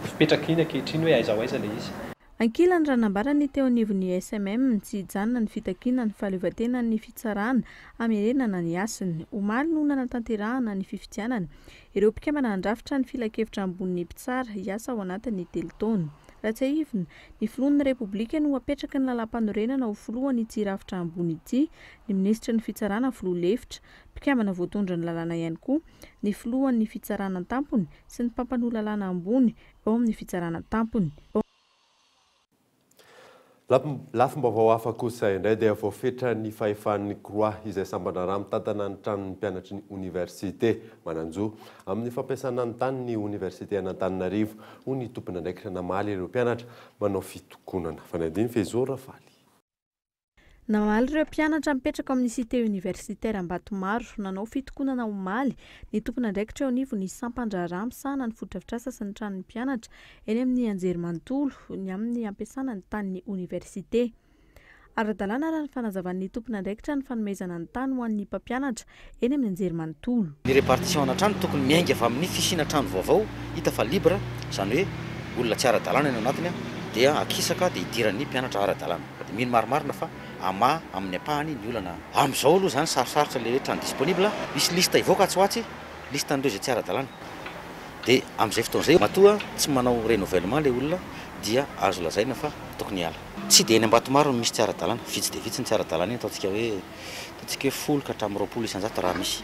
fipetraky iny ankehitriny hoe aiza ho aiza ilay izy. Ankilany, raha nambaran'ny teo anivon'ny SMM, tsy hijanona ny fitakiana ny fahaleovantenan'ny fitsarana hamerenana ny hasiny. Omaly no nanatanterahana ny fifidianana ireo mpikambana handrafitra ny filankevitra ambonin'ny mpitsara hiasa ao anatin'ny telo taona. Raha tsiahivina, ny filohan'ny Repoblika no hapetraky ny lalàmpanorenana ho filohan'ity rafitra ambony ity, ny minisitry ny fitsarana filoha lefitra, Mpikambana voatondron'ny lalàna ihany koa ny filohan'ny fitsarana an-tampony sy ny mpampanoa lalàna ambony ao amin'ny fitsarana tampony. Lafim-baovao hafa kosa indray dia voafetra ny fahefan'ny CROUA izay sampan-draharaha mitantana ny tranon'ny mpianatry ny oniversite. Manan-jo amin'ny fampiasana ny tany ny oniversiten'Antananarivo, hoy ny tompon'andraikitra namaly ireo mpianatra manao fitokonana. Fanadino Fehizoro Rafaly. Namaly ireo mpianatra mipetraka ao amin'ny Cité Universitaire Ambatomaro nanao fitokonana omaly ny tompon'andraikitra eo anivon'ny sampan-draharaha misahana ny fotodrafitrasa sy ny tranon'ny mpianatra eny amin'ny anjerimanontolo ny amin'ny hampiasana ny tanin'ny oniversite. Ara-dalàna raha ny fanazavan'ny tompon'andraikitra ny fanomezana ny tany ho an'ny mpampianatra eny amin'ny anjerimanontolo. Ny répartition ana trano tokony miainga avy amin'ny fisiana trano vaovao hita fa libre, izany hoe olona tsy ara-dalàna ny ao anatiny dia akisaka dia idiran'ny mpianatra ara-dalàna. Dia mino marimarina fa hamaha amin'ny ampahany ny olana. Amin'izao aloha izany sarosarotra ilay hoe trano disponible, hisy liste hivoaka atsy ho atsy, liste an'ireo izay tsy ara-dalàna. Dia amin'izay fotoana izay, matoa tsy manao renouvellement ilay olona dia azo lazaina fa tokony hiala. Tsy dia eny Ambatomaro no misy tsy ara-dalàna, vitsy dia vitsy ny tsy ara-dalàna eny, ataontsika hoe ataontsika hoe 10 ka hatramin'ny 20% raha misy.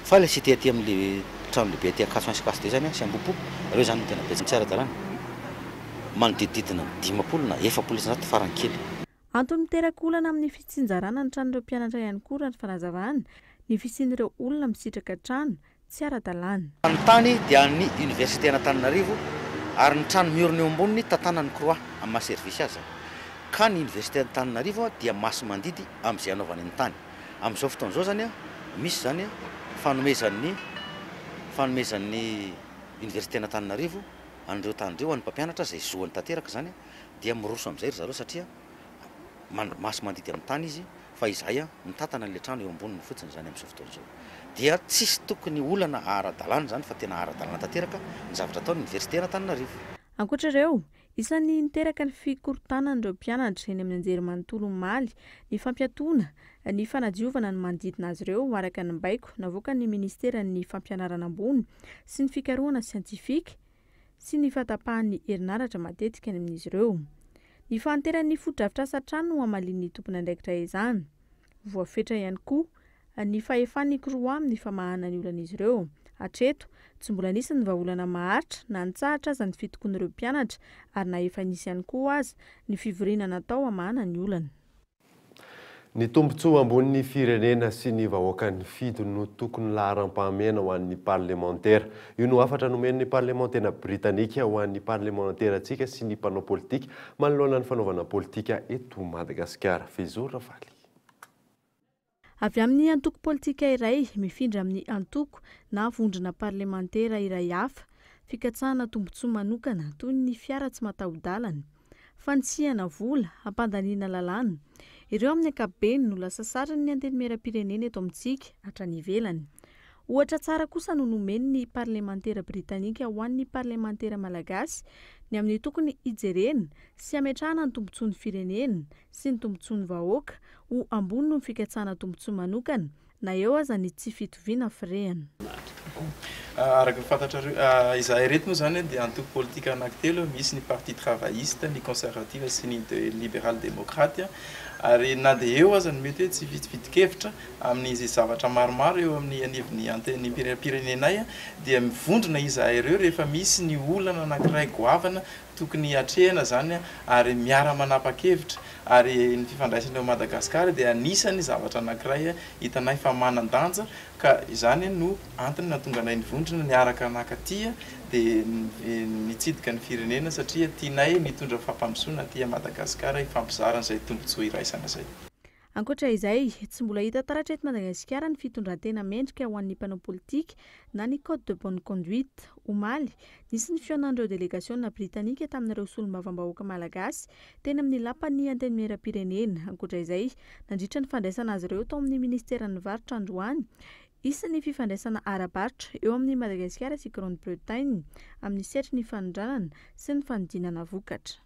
Fa ilay cité aty amin'ilay trano lehibe aty Ankatso 1 sy Ankatso 2 izany sy Ambohipo, ireo izany no tena betsaka ny tsy ara-dalàna. Manodidididina ny 50 na 40% farany kely. Antony miteraka olana amin'ny fitsinjarana ny tranon'ireo mpianatra ihany koa raha ny fanazavana, ny fisian'ireo olona misitraka trano tsy ara-dalàna. Ny tany dia an'ny Université an'Antananarivo ary ny trano miorina eo amboniny tantanan'ny Croix amin'ny maha service azy izany. Ka ny Université Antananarivo dia masi-mandidy amin'izay anaovany ny tany. Amin'izao fotoana izao izany misy izany fanomezan'ny fanomezan'ny Université an'Antananarivo an'ireo tany ireo an'ny mpampianatra izay zoany tanteraka izany dia miroso amin'izay ry zareo satria maso mandidy amin'ny tany izy fa izahay mitantana an'ilay trano eo amboniny fotsiny izany amin'izao fotoana izao dia tsisy tokony olana ara-dalàna izany fa tena ara-dalàna tanteraka ny zavatra ataon'ny oniversite an'Antananarivo. Ankoatra ireo, isan'ny niteraka ny fikorontanan'ireo mpianatra eny amin'ny anjerimanontolo omaly ny fampiatoana ny fanadiovana ny manodidina azy ireo araka ny baiko navoakan'ny minisiteran'ny fampianarana ambony sy ny fikarohana siantifika sy ny fahatapahan'ny herinaratra matetika any amin'izy ireo. Ny fahanteran'ny fotodrafitrasa hatrany no hamalian'ny tompon'andraikitra izany. Voafetra ihany koa ny fahefan'ny CROUA amin'ny famahana ny olan'izy ireo. Hatreto, tsy mbola nisy ny vahaolana maharitra na nitsahatra aza ny fitokoan'ireo mpianatra ary na efa nisy ihany koa aza ny fivoriana natao hamahana ny olana. Ny tombontsoa ambonin'ny firenena sy ny vahoaka nifidy no tokony laharam-pahamehana ho an'ny parlemantera. Io no hafatra nomen'ny parlemantera britanika ho an'ny parlemanterantsika sy ny mpanao politika manoloana ny fanaovana politika eto Madagasikara. Fehizoro Rafaly. Avy amin'ny antoko politika iray mifindra amin'ny antoko na vondrona parlemantera iray hafa, fikatsahana tombontsoa manokana toy ny fiara tsy mataho-dalana, Fantsihana vola, hampandaniana lalàna. Ireo amin'ny ankapobeny no lasa sarin'ny Antenimierampirenena eto amintsika hatrany ivelany. Ohatra tsara kosa no nomen'ny parlemantera britanika ho an'ny parlemantera malagasy ny amin'ny tokony hijerena sy hametrahana ny tombontsoan'ny firenena sy ny tombontsoan'ny vahoaka ho ambony noho ny fikatsahana tombontsoa manokana na eo aza ny tsy fitoviana firehana. Araka ny fantatrareo, izahay ireto moa izany dia antoko politika anankitelo, misy ny parti travailliste, ny conservative sy ny liberal démocrate, ary na dia eo aza ny mety hoe tsy fitovian-kevitra amin'izay zavatra maromaro eo amin'ny anivon'ny antenimierampirenenay dia mivondrona izahay ireo rehefa misy ny olana anankiray goavana tokony hatrehina izany ary miara-manapa-kevitra ary ny fifandraisana eo Madagasikara dia anisan'ny zavatra anankiray hitanay fa manan-danja ka izany no antony nahatonga anay nivondrona niaraka nakaty dia nitsidika ny firenena satria tianay ny hitondra fampandrosoana aty Madagasikara hifampizara an'izay tombontsoa iraisana izay. Ankoatra izay, tsy mbola hita taratra eto Madagasikara ny fitondran-tena mendrika ho an'ny mpanao politika na ny code de bonne conduite. Omaly, nisy ny fihaonan'ireo delegasiona britanika tamin'ireo solombavambahoaka malagasy teny amin'ny lapan'ny Antenimierampirenena. Ankoatra izay, nandritra ny fandraisana azy ireo tao amin'ny minisiteran'ny varotra androany, hisy ny fifandraisana ara-barotra eo amin'i Madagasikara sy Grande-Bretagne amin'ny sehatry ny fanondranana sy ny fanodinana vokatra.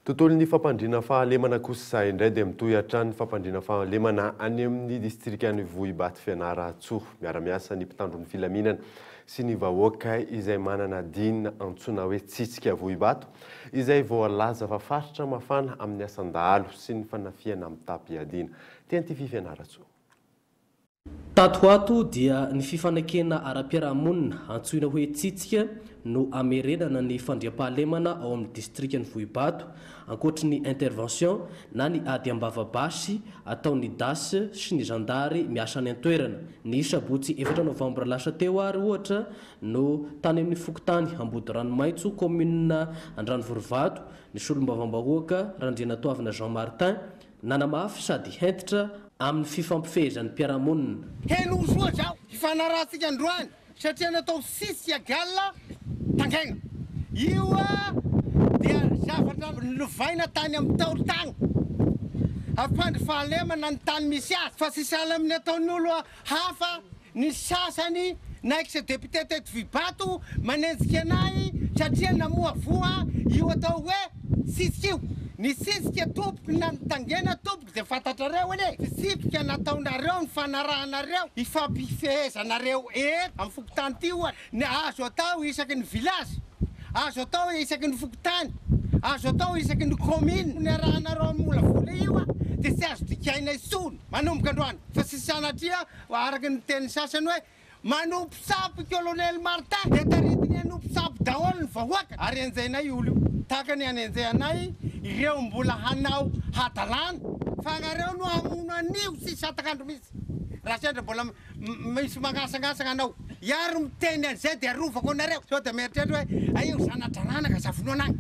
Tontolon'ny fampandriana fahalemana kosa indray dia mitohy hatrany ny fampandriana fahalemana any amin'ny distrikan'i Vohibato Fianarantsoa. Miara-miasa ny mpitandro ny filaminana sy ny vahoaka izay manana dina antsoina hoe Tsitsika Vohibato izay voalaza fa faritra mafana amin'ny asan-dahalo sy ny fanafihana mitam-piadiana. TNTV Fianarantsoa. Tato ho ato dia ny fifanekena ara-piarahamonina antsoina hoe Tsitsika no hamerenana ny fandriampahalemana ao amin'ny distrikan'i Vohibato, ankoatry ny intervention na ny ady am-bava basy ataon'ny das sy ny zandary miasa any an-toerana. Ny sabotsy efatra novambra lasa teo ary ohatra no tany amin'ny fokontany Ambodiranomaitso, kaominina Andranovorivato, ny solombavambahoaka Randrianatoavina Jean Martin Nanamafy sady hentitra amin'ny fifampifehezan'ny mpiara-monina. Henoy soa izao hifanarahantsika androany satria natao sisika gal tangaina. Io dia zavatra nolovaina tany amin'ny Ntaolo tany. Hampandry fahalemana ny tany misy azy fa tsy sahala amin'ny ataon'ny olo hafa ny sasany na ex député teto Vibato manenjika anay satria namohavoha io atao hoe sisika io. Ny sisika tompoko na ny tangena tompoko dia fantatrareo anie fitsipika nataonareo nifanarahanareo ifampifehezanareo eto amin'ny fokontany ity ohatra ny azo atao isaky ny village azo atao isaky ny fokontany azo atao isaky ny commune niarahanareo hamolavola io dia tsy azo dikaina intsony manomboka androany fa tsy sanatria Araka ny tenin'ny sasany hoe manompo sampy Colonel Martin dia taritiny hanompo sampy daholo ny vahoaka ary enjehinay io olo io tahaka ny anenjehanay ireo mbola hanao hadalana fa anareo no hamono an'io tsisy hatak'andro mihitsy raha sendra mbola misy magnasangasagna anao iary miteny an'izay dia arovako anareo sao dia mieritreritra hoe ay io zana-drananaka za vonoana agny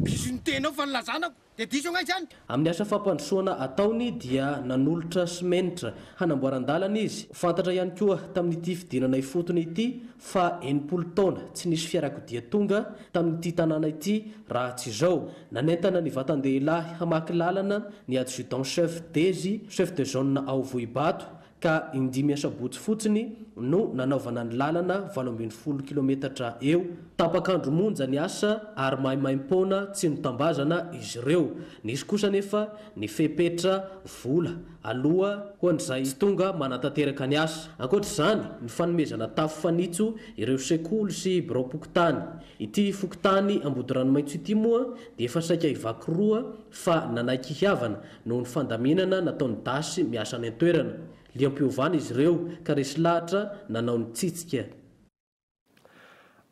diso ny teninao fa nilazanako. Dia diso angaha izany? Amin'ny asa fampandrosoana ataony dia nanolotra simenitra hanamboaran-dalana izy. Fantatra ihany koa tamin'ity fidinana ifotony ity fa 60 taona tsy nisy fiarakodia tonga tamin'ity tanàna ity raha tsy izao. Nanentana ny vatan-dehilahy hamaky lalana ny adjudant chef Dezy, chef de zone ao Vohibato, ka indimy asabotsy fotsiny no nanaovana ny lalana 18 kilometatra eo. Tapak'andro monja ny asa ary maimaim-poana tsy notambazana izy ireo. Nisy kosa anefa ny fepetra vola aloa ho an'izay tsy tonga manatanteraka ny asa. Ankoatra izany, ny fanomezana tafo fanitso ireo sekoly sy biraom-pokontany. Ity fokontany Ambodiranomaitso ity moa dia efa saika hivaky roa fa nanaiky hihavana noho ny fandaminana nataon'ny das miasa any an-toerana. Liam-piovana izy ireo ka resy lahatra nanao ny tsitsika.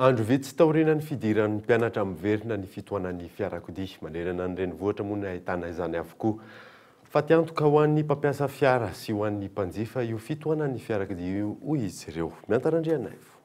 Andro vitsy taorianan'ny fidiran'ny mpianatra miverina ny fitohanan'ny fiarakodia. Manerana ny renivohitra moa no ahitana izany avokoa. Fatiantoka ho an'ny mpampiasa fiara sy ho an'ny mpanjifa io fitohanan'ny fiarakodia io hoy izy ireo. Miantara Andrianaivo.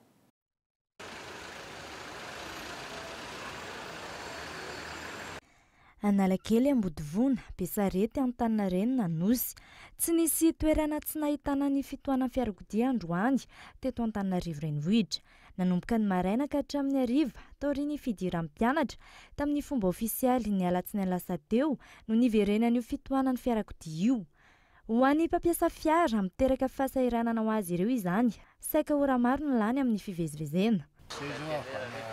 Analakely, Ambodivona, Besarety, Antaninarenina, Anosy. Tsy nisy toerana tsy nahitana ny fitohanan'ny fiarakodia androany teto Antananarivo Renivohitra. Nanomboka ny maraina ka hatramin'ny hariva, taorian'ny fidiran'ny mpianatra, tamin'ny fomba ofisialy ny alatsinainy lasa teo no niverenan'io fitohanan'ny fiarakodia io. Ho an'ny mpampiasa fiara, miteraka fahasahiranana ho azy ireo izany. Saika ora maro no lany amin'ny fivezivezena. Zay zao avy any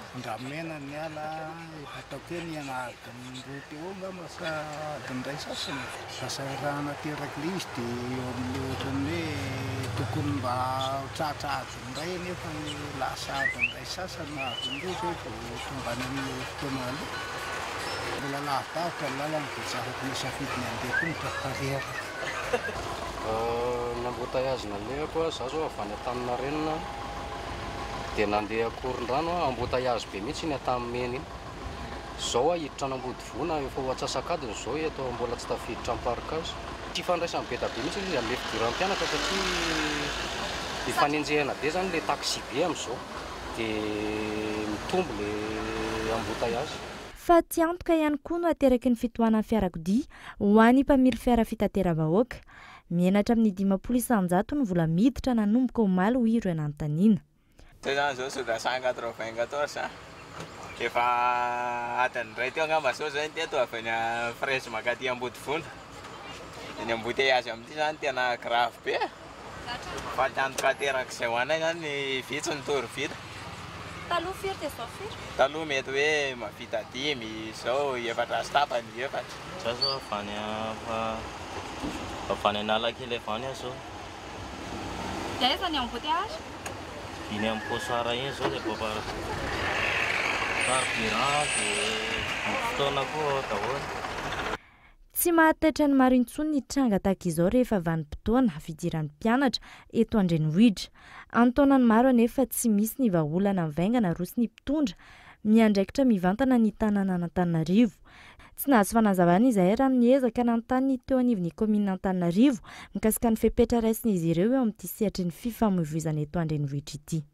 Andramena niala, efa ataoko hoe niaina adiny roa teo eo angamba sa adiny iray sasany. Fahasahiranana aterak'ilay izy dia eo amin'ilay ohatran'ny hoe tokony mba ho tratra adiny iray anefa ny lasa adiny iray sasany na adiny roa izay vao tonga any amin'ilay fotoana aloha. Mbola lavidavitra ny lalana dia tsy afaka misafidy ny handeha tongotra fa reraka. Ny embouteillage nalehako, za zao avy any Antaninarenina dia nandeha Ankorondrano, embouteillage be mihitsy iny Antanimena iny. Zao aho hiditra an'Ambodivona efa ho antsasak'adiny zao eto mbola tsy tafiditra amin'ny parkage. Tsy ifandraisany be da be mihitsy ilay izy amin'ilay fidiran'ny mpianatra satria ifanenjehana be zany ilay taxi be amin'izao dia mitombo ilay embouteillage. Fatiantoka ihany koa no ateraky ny fitohanan'ny fiarakodia ho an'ny mpamily fiara fitateram-bahoaka. Mihena hatramin'ny 50% ny vola miditra nanomboka omaly hoy ireo nanontaniana. Zay zany zao soda 194 a! Efa adiny iray teo angamba zao zay ny teto avy any Fraise mankaty Ambodivona. Dia ny embouteillage amin'ity zany tena grave be e! Fatiantoka aterak'izay ho anay zany vitsy ny tour vita. Taloha firy dia izao firy? Taloha mety hoe mahavita dimy, izao efatra sy tapany, efatra. Za zao avy any avy any Analakely avy any aho zao. Dia aiza ny embouteillage? Iny amin'ny Pochard iny zao dia efa carburant dia ny fotoana koa ao daholo. Tsy mahataitra ny maro intsony ny tranga tahaka izao rehefa vanim-potoana fidiran'ny mpianatra eto an-drenivohitra. An-taonany maro anefa tsy misy ny vahaolana mivaingana aroson'ny mpitondra miandraikitra mivantana ny tanànan'Antananarivo. Tsy nahazo fanazavana izahay raha niezaka nanontany ny teo anivon'ny kaominina Antananarivo mikasika ny fepetra raisin'izy ireo eo amin'ity sehatry ny fifamoivoizana eto an-drenivohitra ity.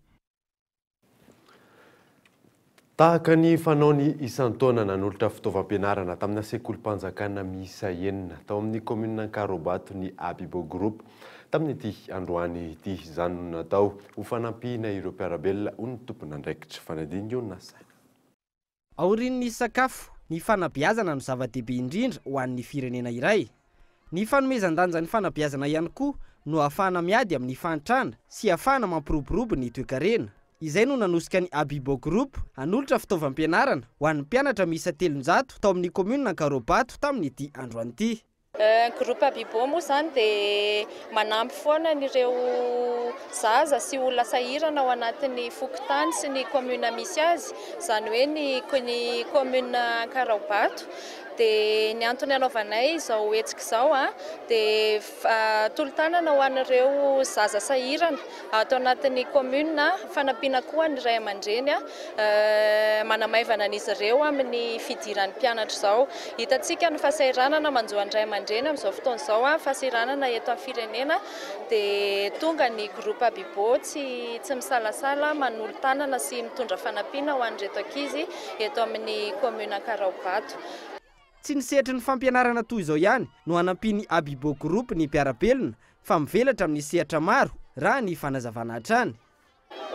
Tahaka ny fanaony isan-taona, nanolotra fitaovam-pianarana tamina sekolim-panjakana miisa enina tao amin'ny kaominina Ankarobato ny Abibo Group tamin'ity androany ity. Izany no natao ho fanampiana ireo mpiara-belona ho ny tompon'andraikitra. Fanadingo nasaina. Aorian'ny sakafo, ny fanabeazana no zava-dehibe indrindra ho an'ny firenena iray. Ny fanomezan-danja ny fanabeazana ihany koa no ahafahana miady amin'ny fahantrana sy ahafahana mampiroborobo ny toekarena. Izay no nanosika ny Abibo Group hanolotra fitaovam-pianarana ho an'ny mpianatra miisa 300 tao amin'ny kaominina Ankarobato tamin'ity androany ity. Ny groupe Abibo moa izany dia manampy foana an'ireo zaza sy olona sahirana ao anatin'ny fokontany sy ny commune misy azy, izany hoe ny ny commune Ankaraobato. Dia ny antony anaovanay izao hetsika izao dia tolo-tanana ho an'ireo zaza sahirana ato anatin'ny commune, fanampiana koa ny ray aman-dreny manamaivana an'izy ireo amin'ny fidiran'ny mpianatra izao. Hitantsika ny fahasahiranana manjo an'ny ray aman-dreny amin'izao fotoana izao, fahasahiranana eto amin'ny firenena, dia tonga ny groupe Abibo tsy tsy misalasala manolo-tanana sy mitondra fanampiana ho an'ireto ankizy eto amin'ny commune Ankaraobato. Tsy ny sehatry ny fampianarana toy izao ihany no hanampian'ny Abibo Group ny mpiara-belona fa mivelatra amin'ny sehatra maro, raha ny fanazavana hatrany.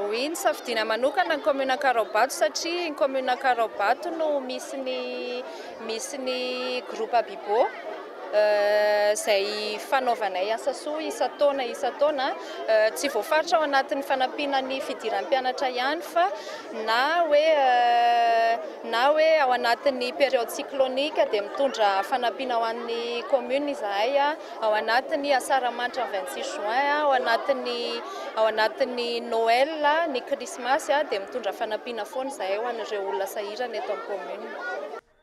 Oui, nisafidiana manokana ny commune Ankaraobato satria ny commune Ankaraobato no misy ny misy ny groupe Abibo izay fanaovanay asa soa isan-taona isan-taona. Tsy voafaritra ao anatin'ny fanampiana ny fidiran'ny mpianatra ihany fa na hoe na hoe ao anatin'ny période cyclonique dia mitondra fanampiana ho an'ny commune izahay. Ao anatin'ny Asaramanitra ny 26 juin, ao anatin'ny ao anatin'ny Noël, ny Krismasy dia mitondra fanampiana foana izahay ho an'ireo olona sahirana eto amin'ny commune.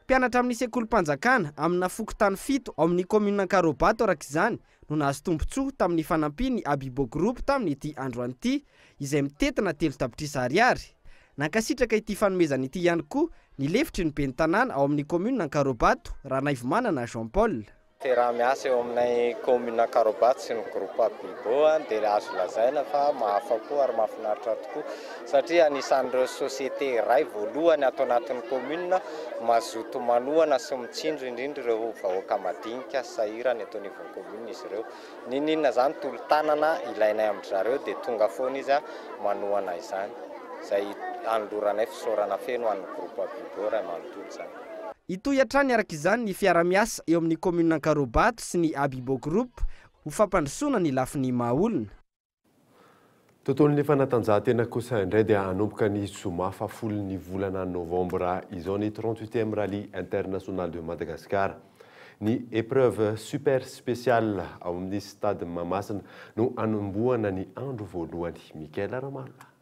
Mpianatra amin'ny sekolim-panjakana amina fokontany fito ao amin'ny kaominina Ankarobato araka izany no nahazo tombontsoa tamin'ny fanampian'ny Abibo Group tamin'ity androany ity izay mitentina 3 tapitrisa ariary. Nankasitraka ity fanomezana ity ihany koa ny lefitry ny ben'ny tanàna ao amin'ny kaominina Ankarobato, Ranaivomanana Jean Paul. Fiaraha-miasa eo aminay kaominina Ankaraobato sy ny groupe Abibo dia azo lazaina fa mahafa-po ary mahafinaritra tokoa satria anisan'ireo société iray voalohany ato anatin'ny kaominina mazoto manohana sy mitsinjo indrindra ireo vahoaka madinika sy sahirana eto anivon'ny kaominina izy ireo. N'inon'inona izany tolo-tanana ilainay amin-dry zareo dia tonga foana izy manohana izany. Izay anoloranay fisaorana feno ho an'ny groupe Abibo iray manontolo izany. Hitohy hatrany araka izany ny fiaraha-miasa eo amin'ny kaominina Ankarobato sy ny Abibo Group ho fampandrosoana ny lafiny maha olona. Tontolon'ny fanatanjahantena kosa indray dia hanomboka ny zoma fahafolon'ny volana novambra izao ny 38e Rallye International de Madagascar. Ny épreuve super spéciale ao amin'ny stade Mahamasina no hanombohana ny andro voalohany. Mickaël Ramalina.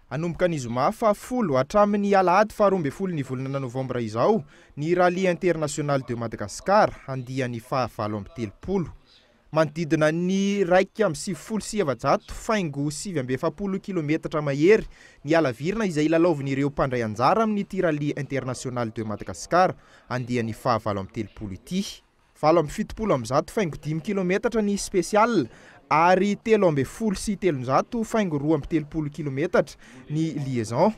Hanomboka ny zoma faha-10 hatramin'ny alahady faha-12 ny volana novambra izao ny Rallye International de Madagascar andiany faha-38. Manodidina ny 491 faingo 49 kilometatra mahery ny halavirana izay lalaovin'ireo mpandray anjara amin'ity Rallye International de Madagascar andiany faha-38 ity. 178 faingo 5 kilometatra ny spécial ary 313 faingo 32 kilometatra ny liaison.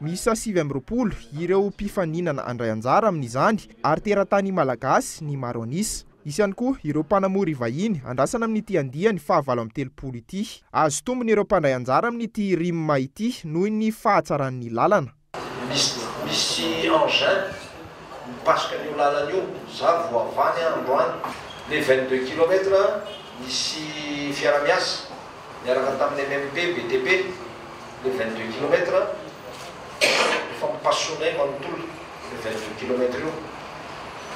Miisa 29 ireo mpifaninana andray anjara amin'izany ary teratany malagasy ny maro an'isa. Misy ihany koa ireo mpanamory vahiny andrasana amin'ity andiany faha-38 ity. Azo tombony ireo mpandray anjara amin'ity RIM ity noho ny fahatsaran'ny lalana. Misy engin mipasoka an'io lalana io, za voavany androany le 22 kilomètre, misy fiara-miasa miaraka tamin'ny MMP BTP, le 22 kilomètre efa mipasonay manontolo le 22 kilomètre io.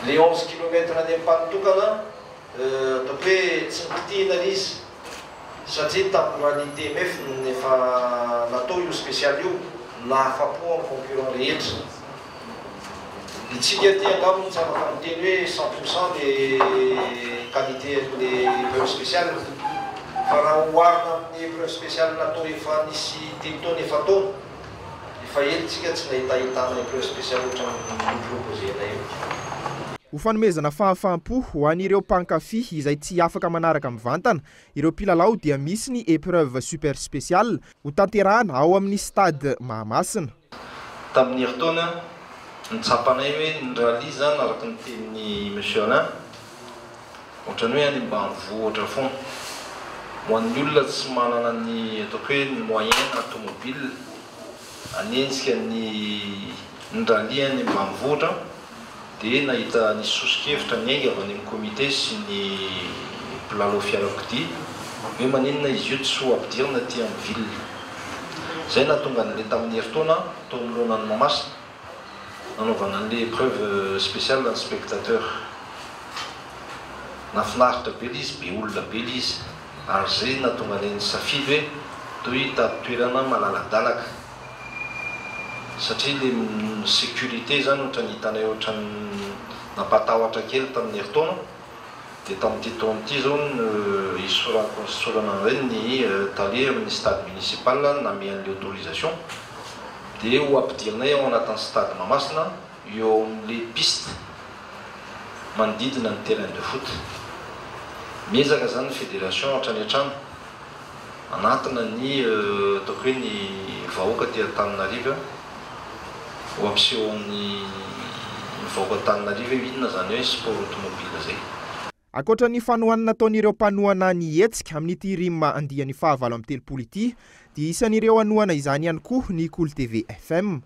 Le 11 kilomètre any Ampanotokana ataoko hoe tsy nikitihina le izy satria tamin'ny rallye TMF efa natao io spécial io, nahafapo amin'ny concurrent rehetra. Itsika aty angamba no tsy afaka miteny hoe 100% le qualité an'le épreuve spéciale fa raha oharina amin'ny épreuve spéciale natao efa nisy telo taona efa-taona, efa ela tsika tsy nahitahitana épreuve spéciale ohatran'ny noproposer-nay io. Ho fanomezana fahafaham-po ho an'ireo mpankafy izay tsy afaka manaraka mivantana ireo mpilalao dia misy ny épreuve super spéciale hotanterahana ao amin'ny stade Mahamasina. Tamin'ny herintaona, ny tsapanay hoe ny rallye izany araka ny tenin'i Monsieur Alain, ohatran'ny hoe any ambanivohitra foana. Ho an'ny olona tsy manana ny ataoko hoe ny moyen na tomobile hanenjika ny ny rallye any ambanivohitra dia nahita nisy soso-kevitra niainga avy any amin'ny comité sy ny mpilalao fiarakodia hoe maninona izy io tsy ho ampidirina aty amin'ny ville. Izay nahatonga an'ilay tamin'ny herintaona tao anoloana an'i Mahamasina nanaovana an'ilay épreuve spéciale ny spectateur. Nahafinaritra be ilay izy, be olona be ilay izy ary izay nahatonga anay nisafidy hoe toy hitady toerana malaladalaka. Satria le sécurité zany ohatran'ny hitanay ohatran'ny nampatahotra kely tamin'ny herintaona dia tamin'ity taona ity zao no hisorako nisorana indray ny tale amin'ny stade municipal nanome an'le autorisation dia ho ampidirinay ao anatin'ny stade Mahamasina eo amin'le piste manodidina ny terrain de foot. Miezaka zany ny fédération hatrany hatrany Hanatona ny ataoko hoe ny vahoaka aty Antananarivo ho hampiseho amin'ny vahoaka Antananarivo hoe inona izany hoe sport automobile izay. Ankoatra ny fanohanana ataon'ireo mpanohana ny hetsika amin'ity Rim andiany faha 38 ity dia isan'ireo hanohana izany ihany koa ny Kolo TV FM.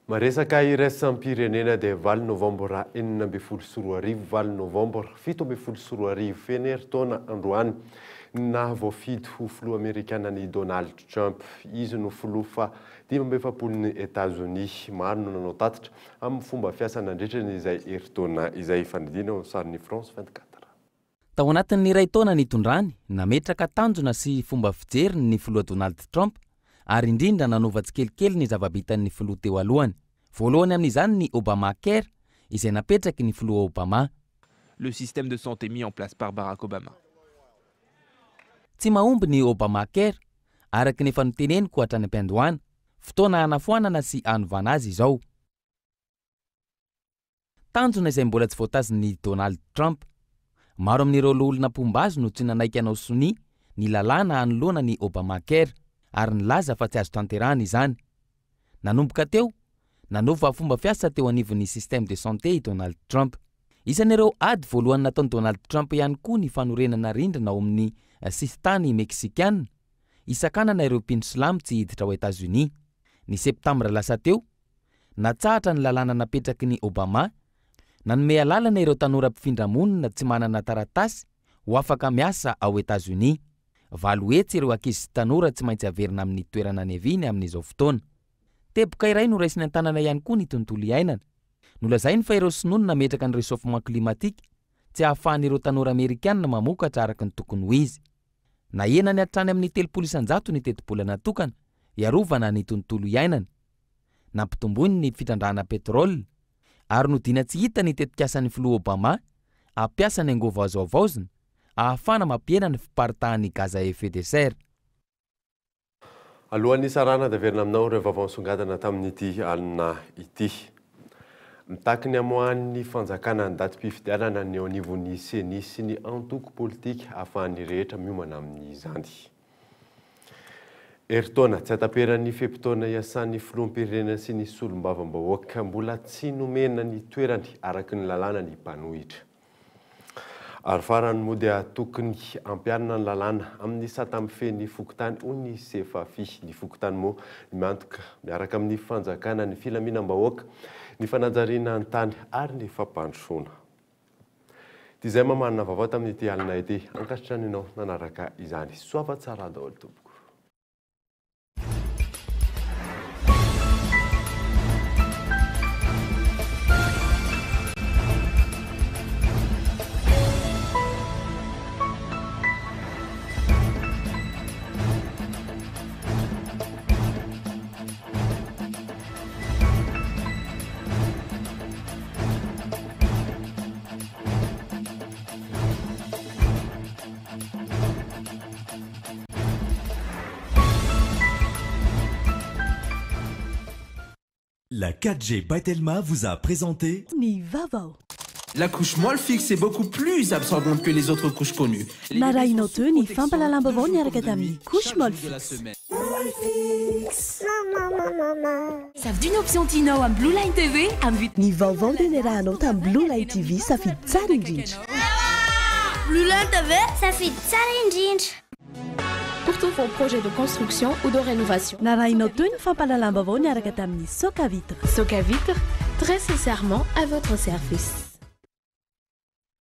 Maresaka iraisam-pirenena dia 8 novambra 2016, 8 novambra 2017, feno herintaona androany ny nahavoafidy ho filoha amerikana an'i Donald Trump. Izy no filoha faha 45-n'i Etazonia. Maro no nanao tatitra amin'ny fomba fiasa nandritra ny izay herintaona izay. Fanadihadiana ao amin'ny sarin'ny France 24. Tao anatin'ny iray taona nitondrany, nametraka tanjona sy fomba fijeriny ny filoha Donald Trump ary indrindra nanova tsikelikely ny zava-bitan'ny filoha teo alohany. Voalohany amin'izany ny Obamacare izay napetraky ny filoha Obama. Le système de santé mis en place par Barack Obama. Tsy mahomby ny Obamacare, araka ny efa noteneniko hatrany am-piandohana. Fotoana hanafoanana sy hanovana azy izao. Tanjona izay mbola tsy voatazin'i Donald Trump. Maro amin'ireo loholona mpomba azy no tsy nanaiky hanao sonia ny lalàna hanoloana ny Obamacare ary nilaza fa tsy azo tanterahana izany. Nanomboka teo, nanova fomba fiasa teo anivon'ny système de santé i Donald Trump. Isan'ireo ady voalohany nataon'i Donald Trump ihany koa ny fanorenana rindrina ao amin'ny sisintany Meksikana hisakanana ireo mpino silamo tsy hiditra ao Etazonia. Ny septambra lasa teo, Natsahatra ny lalàna napetraky ny Obama, nanome alalana ireo tanora mpifindra monina tsy manana taratasy ho afaka miasa ao Etazonia. 800 ireo ankizy sy tanora tsy maintsy averina amin'ny toerana niaviany amin'izao fotoana. Teboka iray noraisiny an-tanana ihany koa ny tontolo iainana. Nolazainy fa ireo sinoa no nametraka ny réchauffement climatique tsy ahafahan'ireo tanora amerikana mamokatra araka ny tokony ho izy. Nahenany hatrany amin'ny 30% ny tetibola natokana hiarovana ny tontolo iainana. Nampitomboiny ny fitrandrahana pétrole ary nodiana tsy hita ny tetikasan'ny filoha Obama hampiasa ny angovo azo havaozina ahafahana mampihena ny fiparitahan'ny gaz à effet de serre. Alohan'ny hisarahana dia averina aminao ireo vaovao nisongadina tamin'ity alina ity. Mitaky ny hamoahan'ny fanjakana ny datim-pifidianana ny eo anivon'ny Ceni sy ny antoko politika ahafahan'ny rehetra miomana amin'izany. Herintaona tsy hataperan'ny fe-potoana iasan'ny filoham-pirenena sy ny solombavambahoaka mbola tsy nomena ny toerany araka ny lalàna ny mpanohitra. Ary farany moa dia tokony ampiharina ny lalàna amin'ny sata mifehy ny fokontany hoy ny Sefafi. Ny fokontany moa ny miantoka miaraka amin'ny fanjakana ny filaminam-bahoaka, ny fanajariana ny tany ary ny fampandrosoana. Dia izay mamarina vaovao tamin'ity alina ity. Ankasitrahana ianao nanaraka izany. Soava tsara daholo tompoko. La 4G by Telma vous a présenté Ny vaovao. La couche Molfix est beaucoup plus absorbante que les autres couches connues. Narahinao teo ny fampahalalam-baovao niaraka tamin'ny couche Molfix. Safidio ny option tianao amin'ny Blue Line TV amin'ny Ny vaovao dia niarahanao tamin'ny Blue Line TV safidy tsara indrindra. Blue Line TV safidy tsara indrindra. Pour tous vos projets de construction ou de rénovation. Narahinao teo ny fampahalalam-baovao niaraka tamin'ny Soca Vitre. Soca Vitre, très sincèrement à votre service.